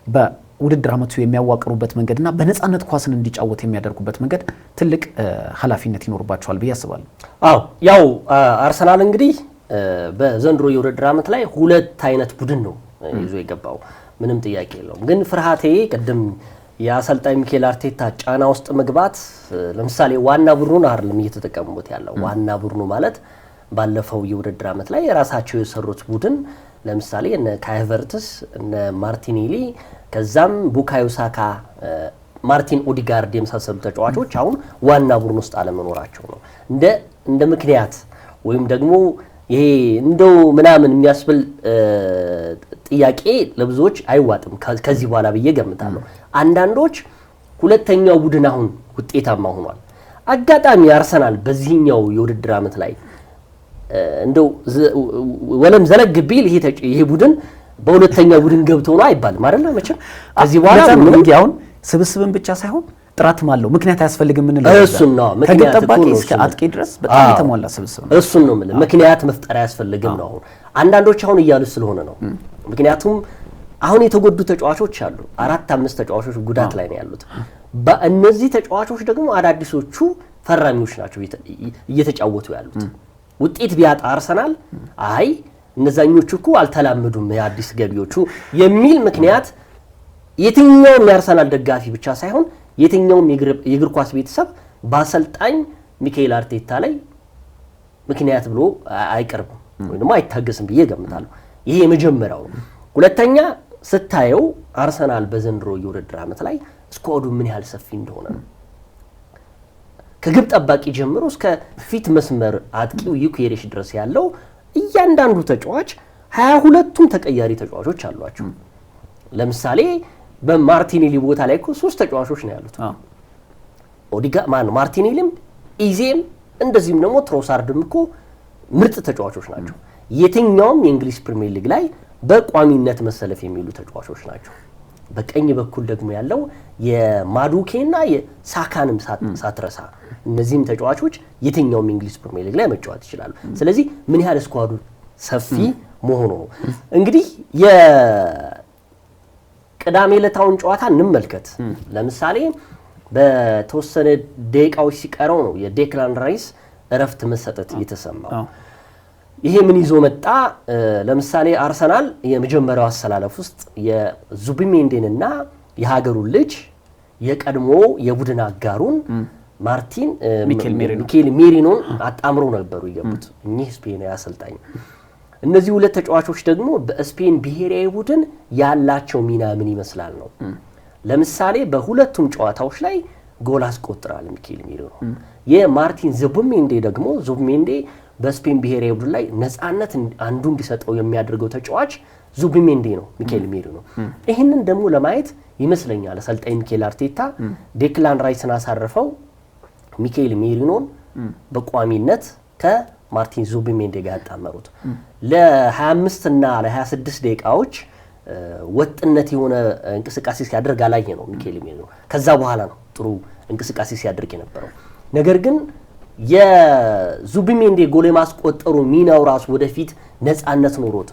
በውድድር ዓመቱ የሚያዋቅሩበት መንገድና በነፃነት ኳስን እንዲጫወት የሚያደርጉበት መንገድ ትልቅ ኃላፊነት ይኖርባቸዋል ብዬ አስባለሁ። አዎ፣ ያው አርሰናል እንግዲህ በዘንድሮ የውድድር ዓመት ላይ ሁለት አይነት ቡድን ነው ይዞ የገባው፣ ምንም ጥያቄ የለውም። ግን ፍርሃቴ ቅድም የአሰልጣኝ ሚኬል አርቴታ ጫና ውስጥ መግባት፣ ለምሳሌ ዋና ቡድኑን አይደለም እየተጠቀሙበት ያለው። ዋና ቡድኑ ማለት ባለፈው የውድድር ዓመት ላይ የራሳቸው የሰሩት ቡድን፣ ለምሳሌ እነ ካይ ሃቨርትስ፣ እነ ማርቲኔሊ፣ ከዛም ቡካዮ ሳካ፣ ማርቲን ኦዲጋርድ የመሳሰሉ ተጫዋቾች አሁን ዋና ቡድን ውስጥ አለመኖራቸው ነው እንደ ምክንያት ወይም ደግሞ ይሄ እንደው ምናምን የሚያስብል ጥያቄ ለብዙዎች አይዋጥም ከዚህ በኋላ ብዬ ገምታለሁ። አንዳንዶች ሁለተኛው ቡድን አሁን ውጤታማ ሆኗል። አጋጣሚ አርሰናል በዚህኛው የውድድር ዓመት ላይ እንደው ወለም ዘለግ ቢል ይሄ ቡድን በሁለተኛው ቡድን ገብቶ ነው አይባልም፣ አይደለ? መቼም ከዚህ በኋላ ምንም አሁን ስብስብን ብቻ ሳይሆን ጥራትም አለው፣ ምክንያት አያስፈልግም የምንለው እሱን ነው። ከግብ ጠባቂ እስከ አጥቂ ድረስ በጣም የተሟላ ስብስብ ነው። እሱን ነው የምልህ። ምክንያት መፍጠር አያስፈልግም ነው አሁን አንዳንዶች አሁን እያሉ ስለሆነ ነው። ምክንያቱም አሁን የተጎዱ ተጫዋቾች አሉ። አራት አምስት ተጫዋቾች ጉዳት ላይ ነው ያሉት። በእነዚህ ተጫዋቾች ደግሞ አዳዲሶቹ ፈራሚዎች ናቸው እየተጫወቱ ያሉት። ውጤት ቢያጣ አርሰናል አይ እነዛኞቹ እኮ አልተላመዱም የአዲስ ገቢዎቹ የሚል ምክንያት የትኛውም የአርሰናል ደጋፊ ብቻ ሳይሆን የትኛውም የእግር ኳስ ቤተሰብ በአሰልጣኝ ሚካኤል አርቴታ ላይ ምክንያት ብሎ አይቀርብም ወይ ደግሞ አይታገስም ብዬ እገምታለሁ። ይሄ የመጀመሪያው ነው። ሁለተኛ ስታየው አርሰናል በዘንድሮ የውድድር ዓመት ላይ squad ኡ ምን ያህል ሰፊ እንደሆነ ነው። ከግብ ጠባቂ ጀምሮ እስከ ፊት መስመር አጥቂው ዩኬሬሽ ድረስ ያለው እያንዳንዱ ተጫዋች 22ቱም ተቀያሪ ተጫዋቾች አሏቸው። ለምሳሌ በማርቲኔሊ ቦታ ላይ እኮ ሶስት ተጫዋቾች ነው ያሉት። ኦዲጋ ማን ማርቲኔሊም ኢዜም እንደዚህም ደግሞ ትሮሳርድም እኮ ምርጥ ተጫዋቾች ናቸው። የትኛውም የእንግሊዝ ፕሪሚየር ሊግ ላይ በቋሚነት መሰለፍ የሚሉ ተጫዋቾች ናቸው። በቀኝ በኩል ደግሞ ያለው የማዱኬና የሳካንም ሳትረሳ እነዚህም ተጫዋቾች የትኛውም የእንግሊዝ ፕሪሚየር ሊግ ላይ መጫወት ይችላሉ። ስለዚህ ምን ያህል squad ኡ ሰፊ መሆኑ ነው። እንግዲህ የቅዳሜ ዕለታውን ጨዋታ እንመልከት። ለምሳሌ በተወሰነ ደቂቃዎች ሲቀረው ነው የዴክላን ራይስ እረፍት መሰጠት የተሰማው። ይሄ ምን ይዞ መጣ? ለምሳሌ አርሰናል የመጀመሪያው አሰላለፍ ውስጥ የዙቢሜንዲንና የሀገሩን ልጅ የቀድሞ የቡድን አጋሩን ማርቲን ሚኬል ሜሪኖን አጣምሮ ነበሩ የገቡት እኚህ ስፔናዊ አሰልጣኝ። እነዚህ ሁለት ተጫዋቾች ደግሞ በስፔን ብሔራዊ ቡድን ያላቸው ሚና ምን ይመስላል ነው። ለምሳሌ በሁለቱም ጨዋታዎች ላይ ጎል አስቆጥራል ሚኬል ሜሪኖ። የማርቲን ዙቢሜንዲ ደግሞ ዙቢሜንዲ በስፔን ብሔራዊ ቡድን ላይ ነፃነት አንዱ እንዲሰጠው የሚያደርገው ተጫዋች ዙቢሜንዲ ነው፣ ሚኬል ሜሪኖ። ይህንን ደግሞ ለማየት ይመስለኛል አሰልጣኝ ሚኬል አርቴታ ዴክላን ራይስን አሳርፈው ሚኬል ሜሪኖን በቋሚነት ከማርቲን ዙቢሜንዲ ጋር ያጣመሩት። ለ25 እና ለ26 ደቂቃዎች ወጥነት የሆነ እንቅስቃሴ ሲያደርግ አላየ ነው ሚኬል ሜሪኖ። ከዛ በኋላ ነው ጥሩ እንቅስቃሴ ሲያደርግ የነበረው። ነገር ግን የዙቢሜንዲ ጎል የማስቆጠሩ ሚናው ራሱ ወደፊት ነፃነት ኖሮት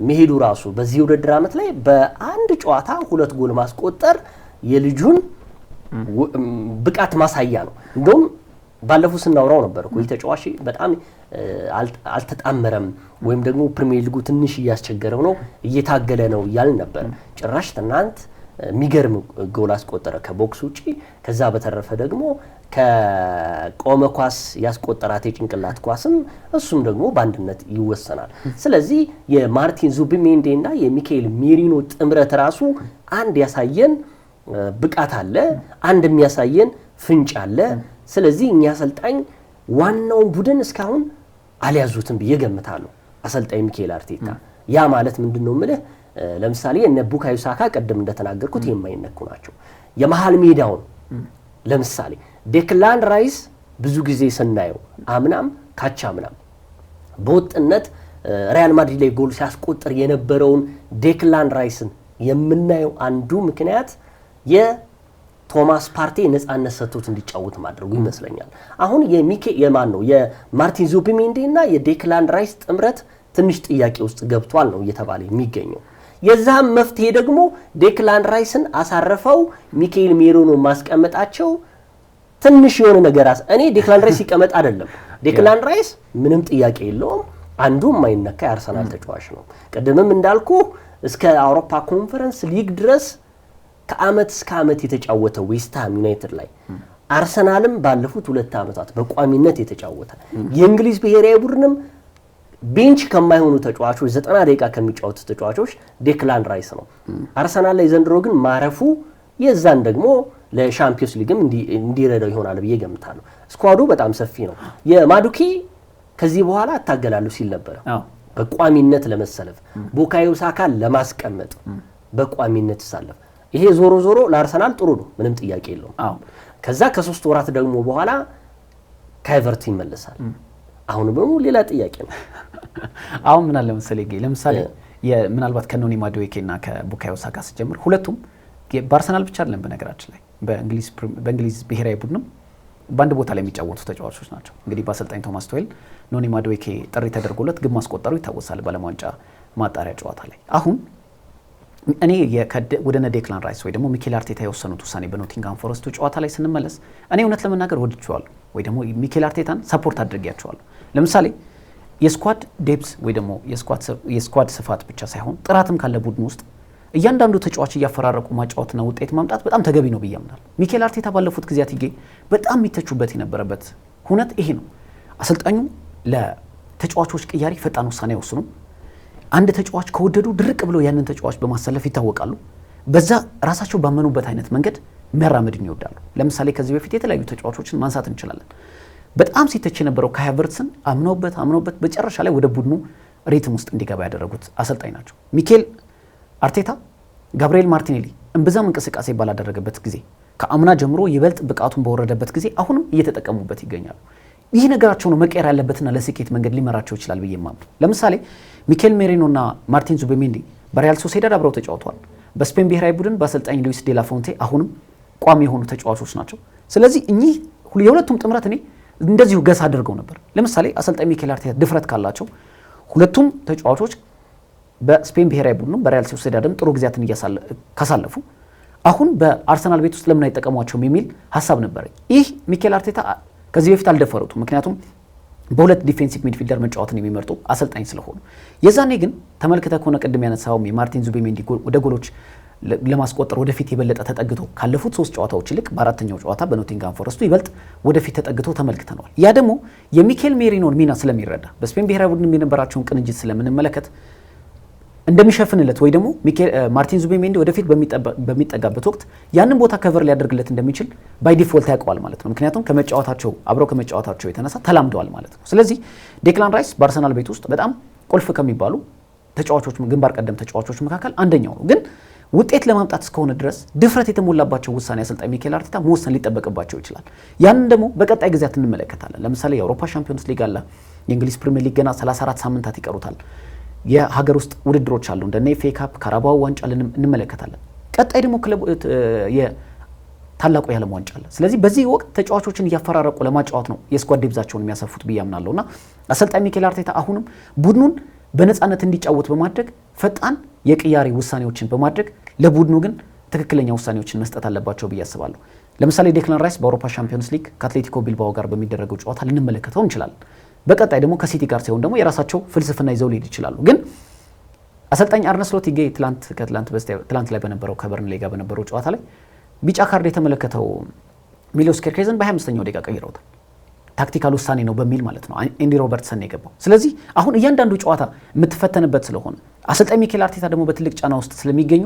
መሄዱ ራሱ በዚህ ውድድር ዓመት ላይ በአንድ ጨዋታ 2 ጎል ማስቆጠር የልጁን ብቃት ማሳያ ነው። እንደውም ባለፈው ስናወራው ነበር እኮ ይህ ተጫዋች በጣም አልተጣመረም ወይም ደግሞ ፕሪሚየር ሊጉ ትንሽ እያስቸገረው ነው፣ እየታገለ ነው እያልን ነበር። ጭራሽ ትናንት የሚገርም ጎል አስቆጠረ ከ box ውጪ። ከዛ በተረፈ ደግሞ ከቆመ ኳስ ያስቆጠራት የጭንቅላት ኳስም እሱም ደግሞ በአንድነት ይወሰናል። ስለዚህ የማርቲን ዙቢሜንዲ እና የሚካኤል ሜሪኖ ጥምረት ራሱ አንድ ያሳየን ብቃት አለ፣ አንድ የሚያሳየን ፍንጭ አለ። ስለዚህ እኛ አሰልጣኝ ዋናውን ቡድን እስካሁን አልያዙትም ብዬ ገምታለሁ፣ አሰልጣኝ ሚካኤል አርቴታ። ያ ማለት ምንድነው የምልህ፣ ለምሳሌ እነ ቡካዮ ሳካ ቀደም እንደተናገርኩት የማይነኩ ናቸው። የመሃል ሜዳውን ለምሳሌ ዴክላን ራይስ ብዙ ጊዜ ስናየው አምናም ካቻምናም በወጥነት ሪያል ማድሪድ ላይ ጎል ሲያስቆጥር የነበረውን ዴክላን ራይስን የምናየው አንዱ ምክንያት የቶማስ ፓርቴ ነፃነት ሰጥቶት እንዲጫወት ማድረጉ ይመስለኛል። አሁን የማን ነው የማርቲን ዙቢሜንዲ እና የዴክላን ራይስ ጥምረት ትንሽ ጥያቄ ውስጥ ገብቷል ነው እየተባለ የሚገኘው። የዛም መፍትሄ ደግሞ ዴክላን ራይስን አሳርፈው ሚካኤል ሜሪኖ ማስቀመጣቸው ትንሽ የሆነ ነገር እኔ ዴክላን ራይስ ሲቀመጥ አይደለም፣ ዴክላን ራይስ ምንም ጥያቄ የለውም አንዱ የማይነካ የአርሰናል ተጫዋች ነው። ቅድምም እንዳልኩ እስከ አውሮፓ ኮንፈረንስ ሊግ ድረስ ከአመት እስከ አመት የተጫወተ ዌስትሃም ዩናይትድ ላይ፣ አርሰናልም ባለፉት 2 ዓመታት በቋሚነት የተጫወተ፣ የእንግሊዝ ብሔራዊ ቡድንም bench ከማይሆኑ ተጫዋቾች 90 ደቂቃ ከሚጫወቱ ተጫዋቾች ዴክላን ራይስ ነው። አርሰናል ላይ ዘንድሮ ግን ማረፉ የዛን ደግሞ ለሻምፒዮንስ ሊግም እንዲረዳው ይሆናል ብዬ ገምታለሁ። squad ኡ በጣም ሰፊ ነው። የማዱኬ ከዚህ በኋላ አታገላለሁ ሲል ነበር፣ በቋሚነት ለመሰለፍ ቡካዮ ሳካ ለማስቀመጥ በቋሚነት ይሳለፍ። ይሄ ዞሮ ዞሮ ለአርሰናል ጥሩ ነው፣ ምንም ጥያቄ የለውም። ከዛ ከ3 ወራት ደግሞ በኋላ ካይቨርት ይመለሳል። አሁን ደግሞ ሌላ ጥያቄ ነው። አሁን ምን አለ መሰለኝ፣ ለምሳሌ ምናልባት ከኖኒ ማዱዌኬና ከቡካዮ ሳካ ስጀምር ሁለቱም በአርሰናል ብቻ አይደለም፣ በነገራችን ላይ በእንግሊዝ ብሔራዊ ቡድንም በአንድ ቦታ ላይ የሚጫወቱ ተጫዋቾች ናቸው። እንግዲህ በአሰልጣኝ ቶማስ ቱሄል ኖኒ ማዱዌኬ ጥሪ ተደርጎለት ግብ ማስቆጠሩ ይታወሳል በዓለም ዋንጫ ማጣሪያ ጨዋታ ላይ። አሁን እኔ ወደ እነ ዴክላን ራይስ ወይ ደግሞ ሚኬል አርቴታ የወሰኑት ውሳኔ በኖቲንግሃም ፎረስቱ ጨዋታ ላይ ስንመለስ እኔ እውነት ለመናገር ወድጄዋለሁ፣ ወይ ደግሞ ሚኬል አርቴታን support አድርጌያቸዋለሁ። ለምሳሌ የ squad depth ወይ ደግሞ የ squad ስፋት ብቻ ሳይሆን ጥራትም ካለ ቡድን ውስጥ እያንዳንዱ ተጫዋች እያፈራረቁ ማጫወትና ውጤት ማምጣት በጣም ተገቢ ነው ብዬ አምናለሁ። ሚኬል አርቴታ ባለፉት ጊዜያት በጣም የሚተቹበት የነበረበት ሁነት ይሄ ነው። አሰልጣኙ ለተጫዋቾች ቅያሪ ፈጣን ውሳኔ አይወስኑም። አንድ ተጫዋች ከወደዱ ድርቅ ብለው ያንን ተጫዋች በማሰለፍ ይታወቃሉ። በዛ ራሳቸው ባመኑበት አይነት መንገድ መራመድን ይወዳሉ። ለምሳሌ ከዚህ በፊት የተለያዩ ተጫዋቾችን ማንሳት እንችላለን። በጣም ሲተች የነበረው ካይ ሃቨርትስን አምነውበት መጨረሻ ላይ ወደ ቡድኑ rhythm ውስጥ እንዲገባ ያደረጉት አሰልጣኝ ናቸው። ሚኬል አርቴታ ጋብሪኤል ማርቲኔሊ እምብዛም እንቅስቃሴ ባላደረገበት ጊዜ፣ ከአምና ጀምሮ ይበልጥ ብቃቱን በወረደበት ጊዜ አሁንም እየተጠቀሙበት ይገኛሉ። ይህ ነገራቸው ነው መቀየር ያለበትና ለስኬት መንገድ ሊመራቸው ይችላል ብዬ የማምነው። ለምሳሌ ሚኬል ሜሪኖና ማርቲን ዙቢሜንዲ በሪያል ሶሴዳድ አብረው ተጫውተዋል። በስፔን ብሔራዊ ቡድን በአሰልጣኝ ሉዊስ ዴላ ፎንቴ አሁንም ቋሚ የሆኑ ተጫዋቾች ናቸው። ስለዚህ እኚህ የሁለቱም ጥምረት እኔ እንደዚሁ guess አድርገው ነበር። ለምሳሌ አሰልጣኝ ሚኬል አርቴታ ድፍረት ካላቸው፣ ሁለቱም ተጫዋቾች በስፔን ብሔራዊ ቡድኑ በሪያል ሶሴዳድም ጥሩ ጊዜያትን ካሳለፉ አሁን በአርሰናል ቤት ውስጥ ለምን አይጠቀሟቸውም የሚል ሀሳብ ነበረኝ። ይህ ሚኬል አርቴታ ከዚህ በፊት አልደፈሩትም። ምክንያቱም በሁለት defensive midfielder መጫወትን የሚመርጡ አሰልጣኝ ስለሆኑ። የዛኔ ግን ተመልክተህ ከሆነ ቅድም ያነሳውም የማርቲን ዙቢሜንዲ ወደ ጎሎች ለማስቆጠር ወደፊት የበለጠ ተጠግቶ ካለፉት ሶስት ጨዋታዎች ይልቅ በአራተኛው ጨዋታ በኖቲንግሃም ፎረስቱ ይበልጥ ወደፊት ተጠግቶ ተመልክተነዋል። ያ ደግሞ የሚኬል ሜሪኖን ሚና ስለሚረዳ፣ በስፔን ብሔራዊ ቡድን የነበራቸውን ቅንጅት ስለምንመለከት እንደሚሸፍንለት ወይ ደግሞ ማርቲን ዙቢሜንዲ ወደፊት በሚጠጋበት ወቅት ያንን ቦታ cover ሊያደርግለት እንደሚችል by default ያውቀዋል ማለት ነው። ምክንያቱም ከመጫወታቸው አብረው ከመጫወታቸው የተነሳ ተላምደዋል ማለት ነው። ስለዚህ ዴክላን ራይስ በአርሰናል ቤት ውስጥ በጣም ቁልፍ ከሚባሉ ተጫዋቾች፣ ግንባር ቀደም ተጫዋቾች መካከል አንደኛው ነው። ግን ውጤት ለማምጣት እስከሆነ ድረስ ድፍረት የተሞላባቸው ውሳኔ አሰልጣኝ ሚኬል አርቴታ መወሰን ሊጠበቅባቸው ይችላል። ያንን ደግሞ በቀጣይ ጊዜያት እንመለከታለን። ለምሳሌ የአውሮፓ ሻምፒዮንስ ሊግ አለ። የእንግሊዝ ፕሪሚየር ሊግ ገና 34 ሳምንታት ይቀሩታል። የሀገር ውስጥ ውድድሮች አሉ፣ እንደ ኤፍ ኤ ካፕ፣ ካራባው ዋንጫ እንመለከታለን። ቀጣይ ደግሞ ክለቡ የታላቁ የዓለም ዋንጫ አለ። ስለዚህ በዚህ ወቅት ተጫዋቾችን እያፈራረቁ ለማጫወት ነው የ squad depth ኣቸውን የሚያሰፉት ብዬ አምናለሁ። እና አሰልጣኝ ሚኬል አርቴታ አሁንም ቡድኑን በነፃነት እንዲጫወት በማድረግ፣ ፈጣን የቅያሬ ውሳኔዎችን በማድረግ፣ ለቡድኑ ግን ትክክለኛ ውሳኔዎችን መስጠት አለባቸው ብዬ አስባለሁ። ለምሳሌ ዴክላን ራይስ በአውሮፓ ሻምፒዮንስ ሊግ ከአትሌቲኮ ቢልባኦ ጋር በሚደረገው ጨዋታ ልንመለከተው እንችላለን። በቀጣይ ደግሞ ከሲቲ ጋር ሲሆን ደግሞ የራሳቸው ፍልስፍና ይዘው ሊሄድ ይችላሉ። ግን አሰልጣኝ አርነ ስሎት ይገ ትላንት ከትላንት በስቲያ ትላንት ላይ በነበረው ከበርንሌይ ጋር በነበረው ጨዋታ ላይ ቢጫ ካርድ የተመለከተው ሚሎስ ኬርኬዝን በ25ኛው ደቂቃ ቀይረውታል። Tactical ውሳኔ ነው በሚል ማለት ነው። ኤንዲ ሮበርትሰን ነው የገባው። ስለዚህ አሁን እያንዳንዱ ጨዋታ የምትፈተንበት ስለሆነ፣ አሰልጣኝ ሚኬል አርቴታ ደግሞ በትልቅ ጫና ውስጥ ስለሚገኙ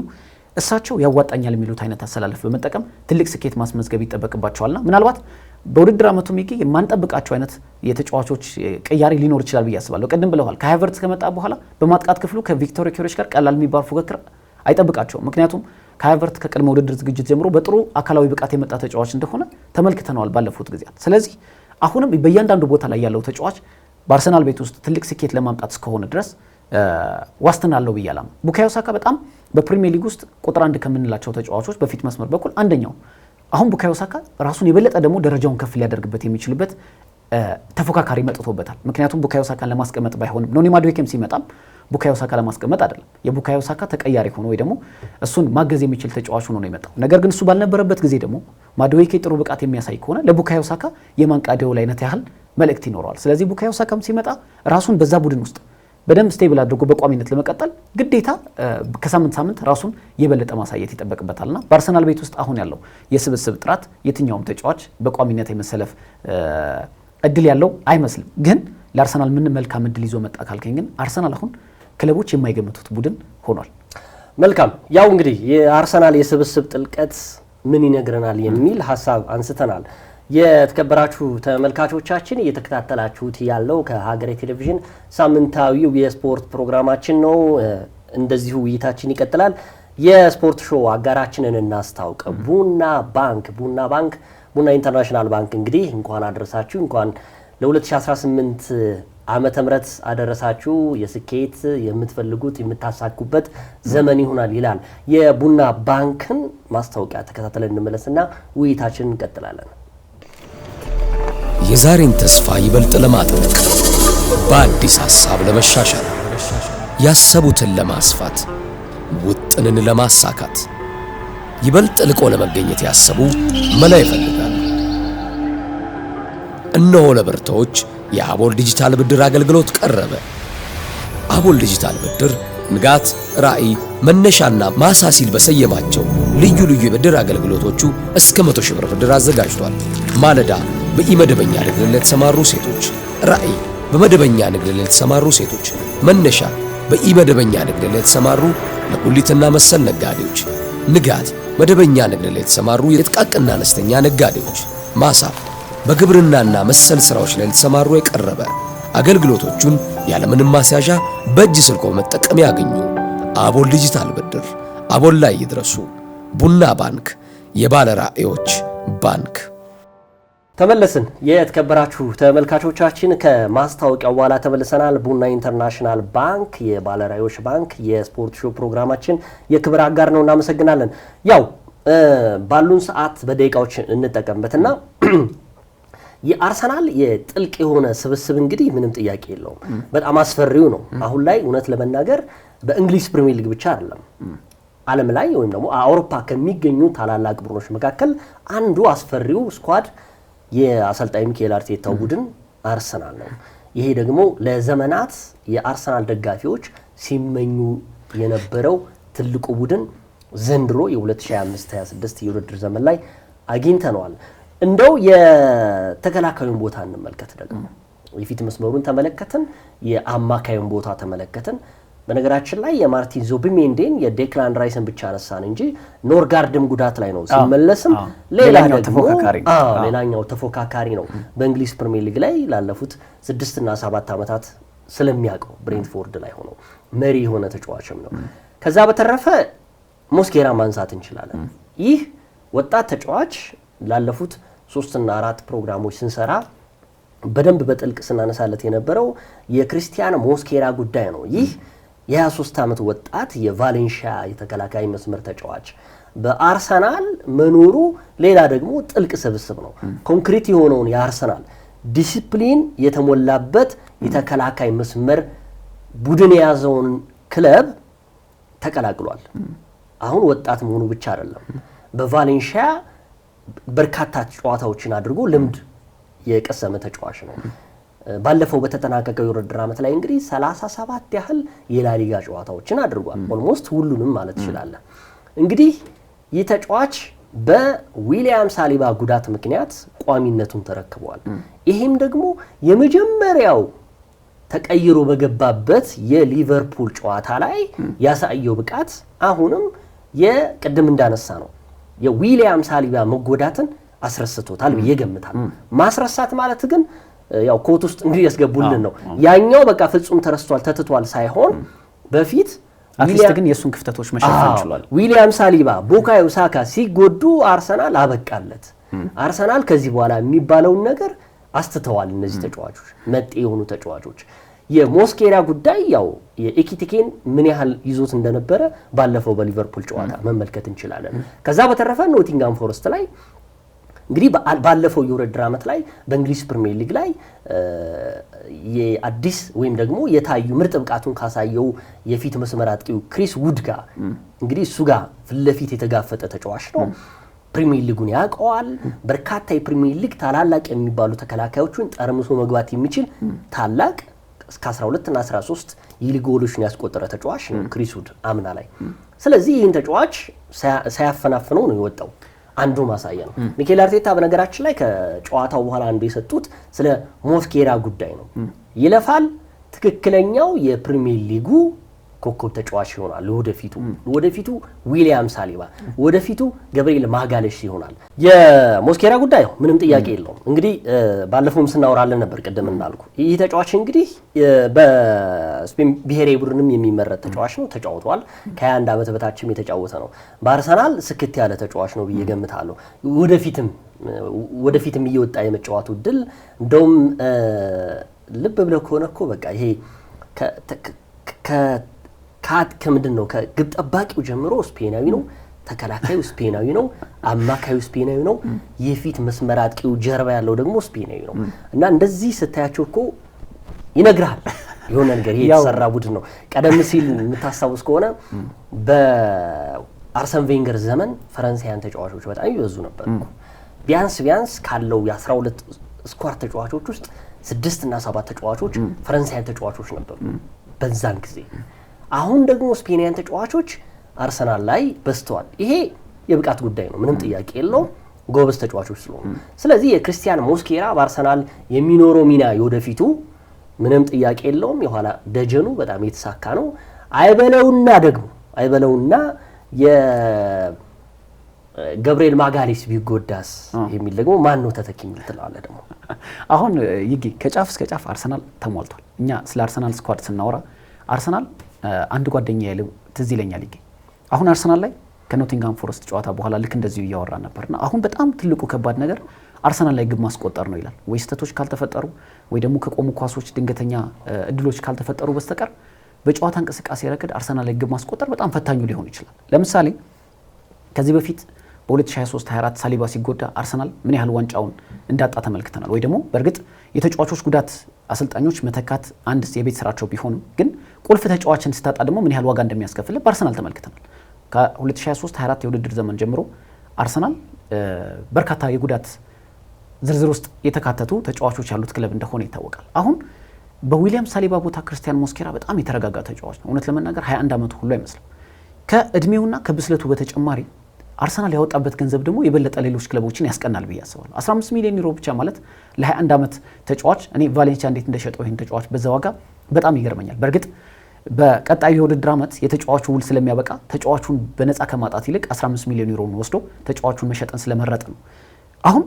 እሳቸው ያዋጣኛል የሚሉት አይነት አሰላለፍ በመጠቀም ትልቅ ስኬት ማስመዝገብ ይጠበቅባቸዋልና ምናልባት በውድድር ዓመቱ ሚጌ የማንጠብቃቸው አይነት የተጫዋቾች ቅያሬ ሊኖር ይችላል ብዬ አስባለሁ። ቅድም ብለዋል። ከሃቨርትዝ ከመጣ በኋላ በማጥቃት ክፍሉ ከቪክቶር ዮኬሬሽ ጋር ቀላል የሚባል ፉክክር አይጠብቃቸውም። ምክንያቱም ከሃቨርትዝ ከቅድመ ውድድር ዝግጅት ጀምሮ በጥሩ አካላዊ ብቃት የመጣ ተጫዋች እንደሆነ ተመልክተነዋል ባለፉት ጊዜያት። ስለዚህ አሁንም በእያንዳንዱ ቦታ ላይ ያለው ተጫዋች በአርሰናል ቤት ውስጥ ትልቅ ስኬት ለማምጣት እስከሆነ ድረስ ዋስትና አለው ብዬ አላምንም። ቡካዮ ሳካ በጣም በፕሪሚየር ሊግ ውስጥ ቁጥር አንድ ከምንላቸው ተጫዋቾች በፊት መስመር በኩል አንደኛው። አሁን ቡካዮ ሳካ ራሱን የበለጠ ደግሞ ደረጃውን ከፍ ሊያደርግበት የሚችልበት ተፎካካሪ መጥቶበታል። ምክንያቱም ቡካዮ ሳካን ለማስቀመጥ ባይሆንም፣ ኖኒ ማዱዌኬም ሲመጣም ቡካዮ ሳካ ለማስቀመጥ አይደለም። የቡካዮ ሳካ ተቀያሪ ሆኖ ወይ ደግሞ እሱን ማገዝ የሚችል ተጫዋች ሆኖ ነው የመጣው። ነገር ግን እሱ ባልነበረበት ጊዜ ደግሞ ማዱዌኬ ጥሩ ብቃት የሚያሳይ ከሆነ ለቡካዮ ሳካ የማንቂያ ደወል አይነት ያህል መልእክት ይኖረዋል። ስለዚህ ቡካዮ ሳካም ሲመጣ ራሱን በዛ ቡድን ውስጥ በደንብ stable አድርጎ በቋሚነት ለመቀጠል ግዴታ ከሳምንት ሳምንት ራሱን የበለጠ ማሳየት ይጠበቅበታልና በአርሰናል ቤት ውስጥ አሁን ያለው የስብስብ ጥራት የትኛውም ተጫዋች በቋሚነት የመሰለፍ እድል ያለው አይመስልም። ግን ለአርሰናል ምን መልካም እድል ይዞ መጣ ካልከኝ ግን አርሰናል አሁን ክለቦች የማይገምቱት ቡድን ሆኗል። መልካም፣ ያው እንግዲህ የአርሰናል የስብስብ ጥልቀት ምን ይነግረናል የሚል ሀሳብ አንስተናል። የተከበራችሁ ተመልካቾቻችን፣ እየተከታተላችሁት ያለው ከሀገሬ ቴሌቪዥን ሳምንታዊው የስፖርት ፕሮግራማችን ነው። እንደዚሁ ውይይታችን ይቀጥላል። የስፖርት ሾው አጋራችንን እናስታውቅ። ቡና ባንክ፣ ቡና ባንክ፣ ቡና ኢንተርናሽናል ባንክ እንግዲህ እንኳን አደረሳችሁ፣ እንኳን ለ2018 ዓመተ ምህረት አደረሳችሁ። የስኬት የምትፈልጉት የምታሳኩበት ዘመን ይሆናል ይላል። የቡና ባንክን ማስታወቂያ ተከታትለን እንመለስና ውይይታችንን እንቀጥላለን። የዛሬን ተስፋ ይበልጥ ለማጥበቅ፣ በአዲስ ሐሳብ ለመሻሻል፣ ያሰቡትን ለማስፋት፣ ውጥንን ለማሳካት፣ ይበልጥ ልቆ ለመገኘት ያሰቡ መላ ይፈልጋሉ። እነሆ ለብርቶች የአቦል ዲጂታል ብድር አገልግሎት ቀረበ። አቦል ዲጂታል ብድር ንጋት፣ ራዕይ፣ መነሻና ማሳ ሲል በሰየማቸው ልዩ ልዩ የብድር አገልግሎቶቹ እስከ 100,000 ብር ብድር አዘጋጅቷል። ማለዳ በኢመደበኛ ንግድ ላይ ለተሰማሩ ሴቶች፣ ራዕይ በመደበኛ ንግድ ላይ ለተሰማሩ ሴቶች፣ መነሻ በኢመደበኛ ንግድ ላይ ለተሰማሩ ለጉሊትና መሰል ነጋዴዎች፣ ንጋት መደበኛ ንግድ ላይ የተሰማሩ የጥቃቅንና አነስተኛ ነጋዴዎች፣ ማሳ በግብርናና መሰል ስራዎች ላይ ለተሰማሩ የቀረበ አገልግሎቶቹን ያለምንም ማስያዣ በእጅ ስልኮ በመጠቀም ያገኙ። አቦል ዲጂታል ብድር፣ አቦል ላይ ይድረሱ። ቡና ባንክ፣ የባለ ራዕዮች ባንክ። ተመለስን። የተከበራችሁ ተመልካቾቻችን፣ ከማስታወቂያው በኋላ ተመልሰናል። ቡና ኢንተርናሽናል ባንክ የባለራዕዮች ባንክ የስፖርት ሾው ፕሮግራማችን የክብር አጋር ነው። እናመሰግናለን። ያው ባሉን ሰዓት በደቂቃዎች እንጠቀምበትና የአርሰናል የጥልቅ የሆነ ስብስብ እንግዲህ ምንም ጥያቄ የለውም። በጣም አስፈሪው ነው። አሁን ላይ እውነት ለመናገር በእንግሊዝ ፕሪሚየር ሊግ ብቻ አይደለም፣ ዓለም ላይ ወይም ደግሞ አውሮፓ ከሚገኙ ታላላቅ ቡድኖች መካከል አንዱ አስፈሪው squad የአሰልጣኝ ሚኬል አርቴታው ቡድን አርሰናል ነው። ይሄ ደግሞ ለዘመናት የአርሰናል ደጋፊዎች ሲመኙ የነበረው ትልቁ ቡድን ዘንድሮ የ2025/26 የውድድር ዘመን ላይ አግኝተነዋል። እንደው የተከላካዩን ቦታ እንመልከት። ደግሞ የፊት መስመሩን ተመለከትን፣ የአማካዩን ቦታ ተመለከትን። በነገራችን ላይ የማርቲን ዙቢሜንዲን፣ የዴክላን ራይስን ብቻ አነሳን እንጂ ኖርጋርድም ጉዳት ላይ ነው። ሲመለስም ሌላ ደግሞ ሌላኛው ተፎካካሪ ነው። በእንግሊዝ ፕሪሚየር ሊግ ላይ ላለፉት 6ና 7 ዓመታት ስለሚያውቀው ብሬንትፎርድ ላይ ሆነው መሪ የሆነ ተጫዋችም ነው። ከዛ በተረፈ ሞስኬራ ማንሳት እንችላለን። ይህ ወጣት ተጫዋች ላለፉት 3ና 4 ፕሮግራሞች ስንሰራ በደንብ በጥልቅ ስናነሳለት የነበረው የክርስቲያን ሞስኬራ ጉዳይ ነው። ይህ የ23 ዓመት ወጣት የቫሌንሺያ የተከላካይ መስመር ተጫዋች በአርሰናል መኖሩ ሌላ ደግሞ ጥልቅ ስብስብ ነው። ኮንክሪት የሆነውን የአርሰናል ዲሲፕሊን የተሞላበት የተከላካይ መስመር ቡድን የያዘውን ክለብ ተቀላቅሏል። አሁን ወጣት መሆኑ ብቻ አይደለም፣ በቫሌንሺያ በርካታ ጨዋታዎችን አድርጎ ልምድ የቀሰመ ተጫዋች ነው። ባለፈው በተጠናቀቀው የውድድር ዓመት ላይ እንግዲህ 37 ያህል የላሊጋ ጨዋታዎችን አድርጓል። Almost ሁሉንም ማለት ትችላለህ። እንግዲህ ይህ ተጫዋች በዊሊያም ሳሊባ ጉዳት ምክንያት ቋሚነቱን ተረክቧል። ይሄም ደግሞ የመጀመሪያው ተቀይሮ በገባበት የሊቨርፑል ጨዋታ ላይ ያሳየው ብቃት አሁንም የቅድም እንዳነሳ ነው የዊሊያም ሳሊባ መጎዳትን አስረስቶታል ብዬ ገምታለሁ። ማስረሳት ማለት ግን ያው quote ውስጥ እንዲህ ያስገቡልን ነው። ያኛው በቃ ፍጹም ተረስቷል፣ ተትቷል ሳይሆን በፊት At least ግን የእሱን ክፍተቶች መሸፈን ችሏል። ዊሊያም ሳሊባ፣ ቡካዮ ሳካ ሲጎዱ አርሰናል አበቃለት። አርሰናል ከዚህ በኋላ የሚባለውን ነገር አስትተዋል። እነዚህ ተጫዋቾች መጤ የሆኑ ተጫዋቾች። የሞስኬራ ጉዳይ ያው የኤኪቲኬን ምን ያህል ይዞት እንደነበረ ባለፈው በሊቨርፑል ጨዋታ መመልከት እንችላለን። ከዛ በተረፈ ኖቲንጋም ፎረስት ላይ እንግዲህ ባለፈው የውድድር ዓመት ላይ በእንግሊዝ ፕሪሚየር ሊግ ላይ የአዲስ ወይም ደግሞ የታዩ ምርጥ ብቃቱን ካሳየው የፊት መስመር አጥቂው ክሪስ ውድ ጋር እንግዲህ እሱ ጋር ፊት ለፊት የተጋፈጠ ተጫዋች ነው። ፕሪሚየር ሊጉን ያውቀዋል። በርካታ የፕሪሚየር ሊግ ታላላቅ የሚባሉ ተከላካዮቹን ጠርምሶ መግባት የሚችል ታላቅ እስከ 12 እና 13 የሊግ ጎሎችን ያስቆጠረ ተጫዋች ነው ክሪስ ውድ አምና ላይ። ስለዚህ ይህን ተጫዋች ሳያፈናፍነው ነው የወጣው። አንዱ ማሳያ ነው። ሚኬል አርቴታ በነገራችን ላይ ከጨዋታው በኋላ አንዱ የሰጡት ስለ ሞስኬራ ጉዳይ ነው። ይለፋል፣ ትክክለኛው የፕሪሚየር ሊጉ ኮከብ ተጫዋች ይሆናል። ወደፊቱ ዊሊያም ሳሊባ፣ ወደፊቱ ገብርኤል ማጋለሽ ይሆናል። የሞስኬራ ጉዳይ ምንም ጥያቄ የለውም። እንግዲህ ባለፈውም ስናወራለን ነበር ቅድም እንዳልኩ ይህ ተጫዋች እንግዲህ በስፔን ብሔራዊ ቡድንም የሚመረጥ ተጫዋች ነው። ተጫውቷል። ከ21 ዓመት በታችም የተጫወተ ነው። በአርሰናል ስክት ያለ ተጫዋች ነው ብዬ ገምታለሁ። ወደፊትም እየወጣ የመጫወቱ እድል እንደውም ልብ ብለህ ከሆነ እኮ በቃ ይሄ ከምንድን ነው ከግብ ጠባቂው ጀምሮ ስፔናዊ ነው፣ ተከላካዩ ስፔናዊ ነው፣ አማካዩ ስፔናዊ ነው፣ የፊት መስመር አጥቂው ጀርባ ያለው ደግሞ ስፔናዊ ነው። እና እንደዚህ ስታያቸው እኮ ይነግርሃል የሆነ ነገር፣ ይሄ የተሰራ ቡድን ነው። ቀደም ሲል የምታስታውስ ከሆነ በአርሰን ቬንገር ዘመን ፈረንሳያን ተጫዋቾች በጣም ይበዙ ነበር። ቢያንስ ቢያንስ ካለው የ12 squad ተጫዋቾች ውስጥ 6 እና 7 ተጫዋቾች ፈረንሳያን ተጫዋቾች ነበሩ በዛን ጊዜ። አሁን ደግሞ ስፔንያን ተጫዋቾች አርሰናል ላይ በዝተዋል። ይሄ የብቃት ጉዳይ ነው፣ ምንም ጥያቄ የለውም። ጎበዝ ተጫዋቾች ስለሆኑ። ስለዚህ የክርስቲያን ሞስኬራ በአርሰናል የሚኖረው ሚና የወደፊቱ ምንም ጥያቄ የለውም። የኋላ ደጀኑ በጣም የተሳካ ነው። አይበለውና ደግሞ አይበለውና የገብርኤል ማጋሌስ ቢጎዳስ የሚል ደግሞ ማን ነው ተተኪ የሚል ትለዋለህ ደግሞ። አሁን ይጌ ከጫፍ እስከ ጫፍ አርሰናል ተሟልቷል። እኛ ስለ አርሰናል squad ስናወራ አርሰናል አንድ ጓደኛ ያለው ትዝ ይለኛል። ይጌ አሁን አርሰናል ላይ ከኖቲንግሃም ፎረስት ጨዋታ በኋላ ልክ እንደዚሁ እያወራ ነበርና አሁን በጣም ትልቁ ከባድ ነገር አርሰናል ላይ ግብ ማስቆጠር ነው ይላል። ወይ ስህተቶች ካልተፈጠሩ ወይ ደግሞ ከቆሙ ኳሶች ድንገተኛ እድሎች ካልተፈጠሩ በስተቀር በጨዋታ እንቅስቃሴ ረገድ አርሰናል ላይ ግብ ማስቆጠር በጣም ፈታኙ ሊሆን ይችላል። ለምሳሌ ከዚህ በፊት በ2023-24 ሳሊባ ሲጎዳ አርሰናል ምን ያህል ዋንጫውን እንዳጣ ተመልክተናል። ወይ ደግሞ በእርግጥ የተጫዋቾች ጉዳት አሰልጣኞች መተካት አንድ የቤት ስራቸው ቢሆንም ግን ቁልፍ ተጫዋችን ስታጣ ደግሞ ምን ያህል ዋጋ እንደሚያስከፍል በአርሰናል ተመልክተናል። ከ2023-24 የውድድር ዘመን ጀምሮ አርሰናል በርካታ የጉዳት ዝርዝር ውስጥ የተካተቱ ተጫዋቾች ያሉት ክለብ እንደሆነ ይታወቃል። አሁን በዊሊያም ሳሊባ ቦታ ክርስቲያን ሞስኬራ በጣም የተረጋጋ ተጫዋች ነው። እውነት ለመናገር 21 ዓመቱ ሁሉ አይመስልም። ከእድሜውና ከብስለቱ በተጨማሪ አርሰናል ያወጣበት ገንዘብ ደግሞ የበለጠ ሌሎች ክለቦችን ያስቀናል ብዬ አስባለሁ። 15 ሚሊዮን ዩሮ ብቻ ማለት ለ21 ዓመት ተጫዋች፣ እኔ ቫሌንሲያ እንዴት እንደሸጠው ይህን ተጫዋች በዛ ዋጋ በጣም ይገርመኛል። በእርግጥ በቀጣዩ የውድድር ዓመት የተጫዋቹ ውል ስለሚያበቃ ተጫዋቹን በነፃ ከማጣት ይልቅ 15 ሚሊዮን ዩሮን ወስዶ ተጫዋቹን መሸጠን ስለመረጠ ነው። አሁን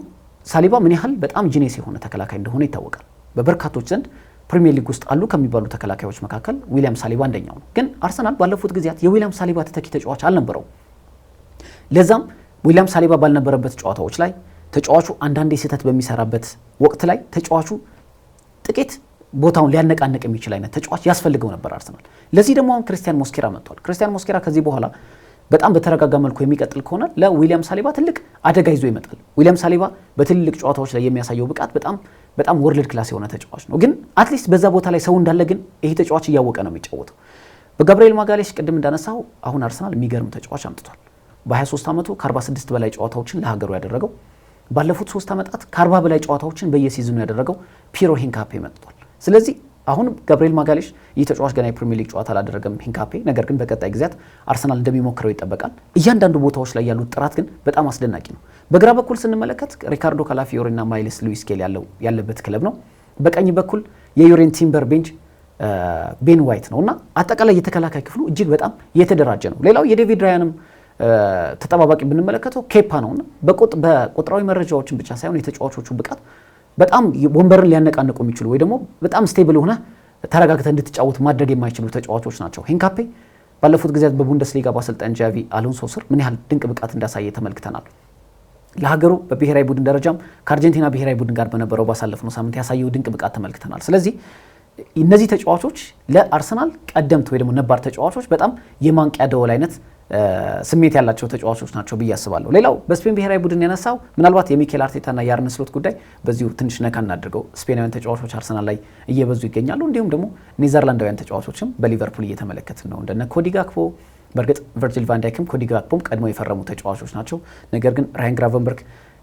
ሳሊባ ምን ያህል በጣም genius የሆነ ተከላካይ እንደሆነ ይታወቃል። በበርካቶች ዘንድ ፕሪሚየር ሊግ ውስጥ አሉ ከሚባሉ ተከላካዮች መካከል ዊሊያም ሳሊባ አንደኛው ነው። ግን አርሰናል ባለፉት ጊዜያት የዊሊያም ሳሊባ ተተኪ ተጫዋች አልነበረውም። ለዛም ዊሊያም ሳሊባ ባልነበረበት ጨዋታዎች ላይ ተጫዋቹ አንዳንዴ ስህተት በሚሰራበት ወቅት ላይ ተጫዋቹ ጥቂት ቦታውን ሊያነቃንቅ የሚችል አይነት ተጫዋች ያስፈልገው ነበር አርሰናል። ለዚህ ደግሞ አሁን ክርስቲያን ሞስኬራ መጥቷል። ክርስቲያን ሞስኬራ ከዚህ በኋላ በጣም በተረጋጋ መልኩ የሚቀጥል ከሆነ ለዊሊያም ሳሊባ ትልቅ አደጋ ይዞ ይመጣል። ዊሊያም ሳሊባ በትልልቅ ጨዋታዎች ላይ የሚያሳየው ብቃት በጣም በጣም world class የሆነ ተጫዋች ነው። ግን at least በዛ ቦታ ላይ ሰው እንዳለ ግን ይሄ ተጫዋች እያወቀ ነው የሚጫወተው። በጋብርኤል ማጋሌሽ ቅድም እንዳነሳው አሁን አርሰናል የሚገርም ተጫዋች አምጥቷል። በ23 ዓመቱ ከ46 በላይ ጨዋታዎችን ለሀገሩ ያደረገው፣ ባለፉት 3 ዓመታት ከ40 በላይ ጨዋታዎችን በየ season ኡ ያደረገው ፒሮ ሂንካፔ መጥቷል። ስለዚህ አሁን ጋብርኤል ማጋሌሽ ይህ ተጫዋች ገና የፕሪሚየር ሊግ ጨዋታ አላደረገም ሂንካፔ፣ ነገር ግን በቀጣይ ጊዜያት አርሰናል እንደሚሞክረው ይጠበቃል። እያንዳንዱ ቦታዎች ላይ ያሉት ጥራት ግን በጣም አስደናቂ ነው። በግራ በኩል ስንመለከት ሪካርዶ ካላፊዮሪና ማይልስ ሉዊስ ስኬሊ ያለበት ክለብ ነው። በቀኝ በኩል የዩሬን ቲምበር ቤንች ቤን ዋይት ነው እና አጠቃላይ የተከላካይ ክፍሉ እጅግ በጣም የተደራጀ ነው። ሌላው የዴቪድ ራያንም ተጠባባቂ ብንመለከተው ኬፓ ነውና በቁጥራዊ መረጃዎችን ብቻ ሳይሆን የተጫዋቾቹ ብቃት በጣም ወንበርን ሊያነቃንቁ የሚችሉ ወይ ደግሞ በጣም stable ሆነ ተረጋግተህ እንድትጫወት ማድረግ የማይችሉ ተጫዋቾች ናቸው። ሂንካፔ ባለፉት ጊዜያት በቡንደስሊጋ በአሰልጣኝ ጃቪ አሎንሶ ስር ምን ያህል ድንቅ ብቃት እንዳሳየ ተመልክተናል። ለሀገሩ በብሔራዊ ቡድን ደረጃም ከአርጀንቲና ብሔራዊ ቡድን ጋር በነበረው ባሳለፍነው ሳምንት ያሳየው ድንቅ ብቃት ተመልክተናል። ስለዚህ እነዚህ ተጫዋቾች ለአርሰናል ቀደምት ወይ ደግሞ ነባር ተጫዋቾች በጣም የማንቂያ ደወል አይነት ስሜት ያላቸው ተጫዋቾች ናቸው ብዬ አስባለሁ። ሌላው በስፔን ብሔራዊ ቡድን ያነሳው ምናልባት የሚኬል አርቴታና የአርነ ስሎት ጉዳይ በዚሁ ትንሽ ነካ እናድርገው። ስፔናውያን ተጫዋቾች አርሰናል ላይ እየበዙ ይገኛሉ። እንዲሁም ደግሞ ኔዘርላንዳውያን ተጫዋቾችም በሊቨርፑል እየተመለከትን ነው፣ እንደነ ኮዲ ጋክፖ። በእርግጥ ቨርጂል ቫንዳይክም ኮዲ ጋክፖም ቀድሞ የፈረሙ ተጫዋቾች ናቸው። ነገር ግን ራያን ግራቨንበርግ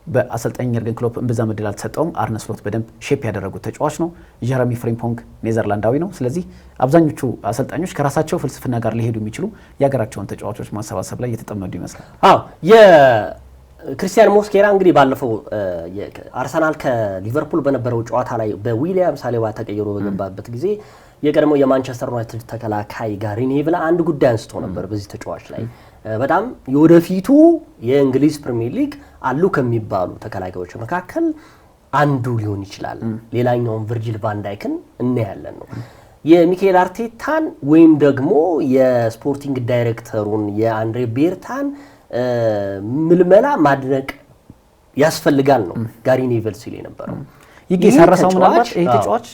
በአሰልጣኝ የርገን ክሎፕ እምብዛም እድል አልተሰጠውም። አርነ ስሎት በደንብ shape ያደረጉት ተጫዋች ነው። ጀረሚ ፍሪምፖንግ ኔዘርላንዳዊ ነው። ስለዚህ አብዛኞቹ አሰልጣኞች ከራሳቸው ፍልስፍና ጋር ሊሄዱ የሚችሉ የሀገራቸውን ተጫዋቾች ማሰባሰብ ላይ እየተጠመዱ ይመስላል። አዎ፣ የክርስቲያን ሞስኬራ እንግዲህ ባለፈው አርሰናል ከሊቨርፑል በነበረው ጨዋታ ላይ በዊሊያም ሳሊባ ተቀይሮ በገባበት ጊዜ የቀድሞው የማንቸስተር ዩናይትድ ተከላካይ ጋሪ ኔቭል አንድ ጉዳይ አንስቶ ነበር በዚህ ተጫዋች ላይ። በጣም የወደፊቱ የእንግሊዝ ፕሪሚየር ሊግ አሉ ከሚባሉ ተከላካዮች መካከል አንዱ ሊሆን ይችላል። ሌላኛውን ቨርጂል ቫንዳይክን እናያለን ነው። የሚኬል አርቴታን ወይም ደግሞ የ sporting ዳይሬክተሩን የአንድሬ ቤርታን ምልመላ ማድነቅ ያስፈልጋል ነው ጋሪ ኔቨል ሲል የነበረው። ይጌ ሳረሳው ምናልባት ይህ ተጫዋች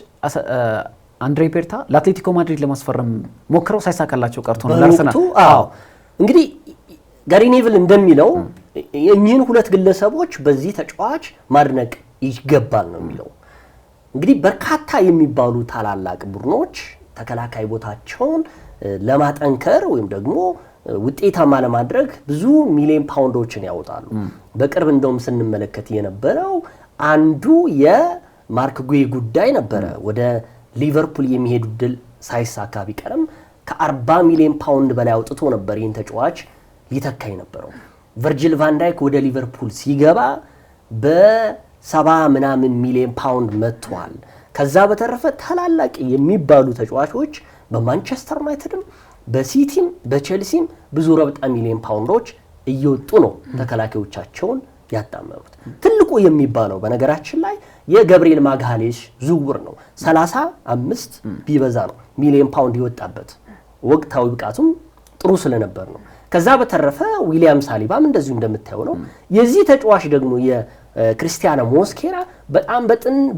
አንድሬ ቤርታ ለአትሌቲኮ ማድሪድ ለማስፈረም ሞክረው ሳይሳካላቸው ቀርቶ ነው ለአርሰናል። አዎ፣ እንግዲህ ጋሪ ኔቭል እንደሚለው እኚህን ሁለት ግለሰቦች በዚህ ተጫዋች ማድነቅ ይገባል ነው የሚለው። እንግዲህ በርካታ የሚባሉ ታላላቅ ቡድኖች ተከላካይ ቦታቸውን ለማጠንከር ወይም ደግሞ ውጤታማ ለማድረግ ብዙ ሚሊዮን ፓውንዶችን ያወጣሉ። በቅርብ እንደውም ስንመለከት የነበረው አንዱ የማርክ ጉዌ ጉዳይ ነበረ። ወደ ሊቨርፑል የሚሄዱ ድል ሳይሳካ ቢቀርም ከ40 ሚሊዮን ፓውንድ በላይ አውጥቶ ነበር ይህን ተጫዋች ሊተካ የነበረው። ቨርጂል ቫንዳይክ ወደ ሊቨርፑል ሲገባ በ70 ምናምን ሚሊዮን ፓውንድ መጥቷል። ከዛ በተረፈ ታላላቅ የሚባሉ ተጫዋቾች በማንቸስተር ዩናይትድም በሲቲም በቼልሲም ብዙ ረብጣ ሚሊዮን ፓውንዶች እየወጡ ነው ተከላካዮቻቸውን ያጣመሩት። ትልቁ የሚባለው በነገራችን ላይ የገብርኤል ማጋሌሽ ዝውውር ነው። 35 ቢበዛ ነው ሚሊዮን ፓውንድ የወጣበት፣ ወቅታዊ ብቃቱም ጥሩ ስለነበር ነው። ከዛ በተረፈ ዊሊያም ሳሊባም እንደዚሁ እንደምታየው ነው። የዚህ ተጫዋች ደግሞ የክርስቲያኖ ሞስኬራ በጣም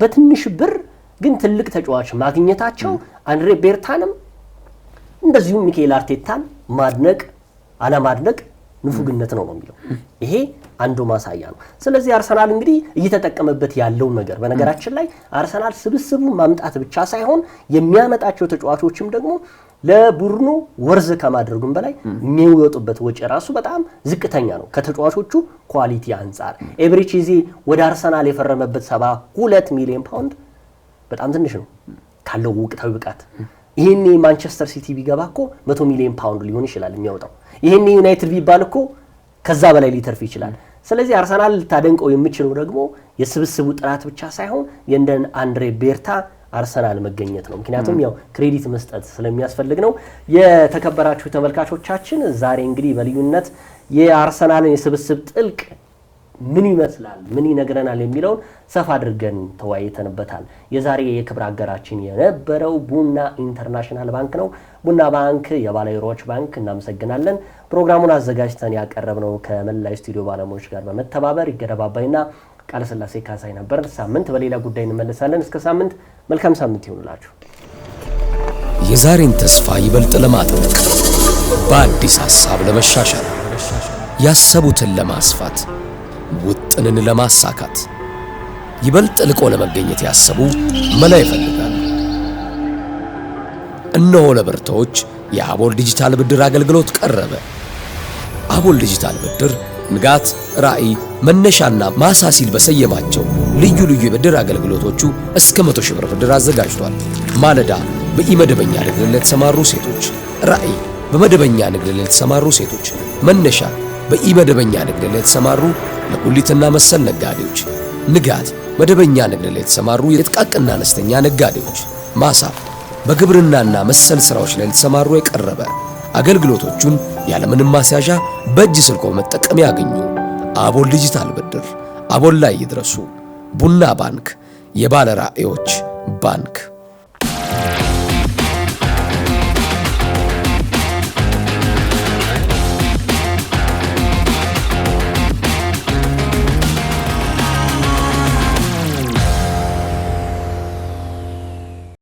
በትንሽ ብር ግን ትልቅ ተጫዋች ማግኘታቸው አንድሬ ቤርታንም እንደዚሁም ሚካኤል አርቴታን ማድነቅ አለማድነቅ ንፉግነት ነው ነው የሚለው፣ ይሄ አንዱ ማሳያ ነው። ስለዚህ አርሰናል እንግዲህ እየተጠቀመበት ያለው ነገር፣ በነገራችን ላይ አርሰናል ስብስቡ ማምጣት ብቻ ሳይሆን የሚያመጣቸው ተጫዋቾችም ደግሞ ለቡድኑ worth ከማድረጉም በላይ የሚወጡበት ወጪ ራሱ በጣም ዝቅተኛ ነው ከተጫዋቾቹ quality አንጻር። ኤብሪቺ ኤዜ ወደ አርሰናል የፈረመበት 72 ሚሊዮን ፓውንድ በጣም ትንሽ ነው ካለው ወቅታዊ ብቃት። ይህኔ ማንቸስተር ሲቲ ቢገባ እኮ 100 ሚሊዮን ፓውንድ ሊሆን ይችላል የሚያወጣው። ይህኔ ዩናይትድ ቢባል እኮ ከዛ በላይ ሊተርፍ ይችላል። ስለዚህ አርሰናል ልታደንቀው የምችለው ደግሞ የስብስቡ ጥራት ብቻ ሳይሆን የእንደነ አንድሬ ቤርታ አርሰናል መገኘት ነው። ምክንያቱም ያው credit መስጠት ስለሚያስፈልግ ነው። የተከበራችሁ ተመልካቾቻችን፣ ዛሬ እንግዲህ በልዩነት የአርሰናልን የስብስብ ጥልቅ ምን ይመስላል፣ ምን ይነግረናል የሚለውን ሰፋ አድርገን ተወያይተንበታል። የዛሬ የክብር አጋራችን የነበረው ቡና ኢንተርናሽናል ባንክ ነው። ቡና ባንክ የባለሮች ባንክ፣ እናመሰግናለን። ፕሮግራሙን አዘጋጅተን ያቀረብነው ከመላ ስቱዲዮ ባለሙያዎች ጋር በመተባበር ይገደባባይና ቃለስላሴ ካሳይ ነበር። ሳምንት በሌላ ጉዳይ እንመለሳለን። እስከ ሳምንት መልካም ሳምንት ይሁንላችሁ። የዛሬን ተስፋ ይበልጥ ለማጥበቅ፣ በአዲስ ሐሳብ ለመሻሻል፣ ያሰቡትን ለማስፋት፣ ውጥንን ለማሳካት፣ ይበልጥ ልቆ ለመገኘት ያሰቡ መላ ይፈልጋሉ። እነሆ ለብርቶች የአቦል ዲጂታል ብድር አገልግሎት ቀረበ። አቦል ዲጂታል ብድር ንጋት፣ ራዕይ፣ መነሻና ማሳ ሲል በሰየማቸው ልዩ ልዩ የብድር አገልግሎቶቹ እስከ 100 ሺህ ብር ብድር አዘጋጅቷል። ማለዳ በኢመደበኛ ንግድ ላይ ለተሰማሩ ሴቶች፣ ራዕይ በመደበኛ ንግድ ላይ ለተሰማሩ ሴቶች፣ መነሻ በኢመደበኛ ንግድ ላይ ለተሰማሩ ለጉሊትና መሰል ነጋዴዎች፣ ንጋት መደበኛ ንግድ ላይ የተሰማሩ የጥቃቅንና አነስተኛ ነጋዴዎች፣ ማሳ በግብርናና መሰል ስራዎች ላይ ለተሰማሩ የቀረበ አገልግሎቶቹን ያለምንም ማስያዣ በእጅ ስልኮ በመጠቀም ያገኙ። አቦል ዲጂታል ብድር፣ አቦል ላይ ይድረሱ። ቡና ባንክ፣ የባለ ራዕዮች ባንክ።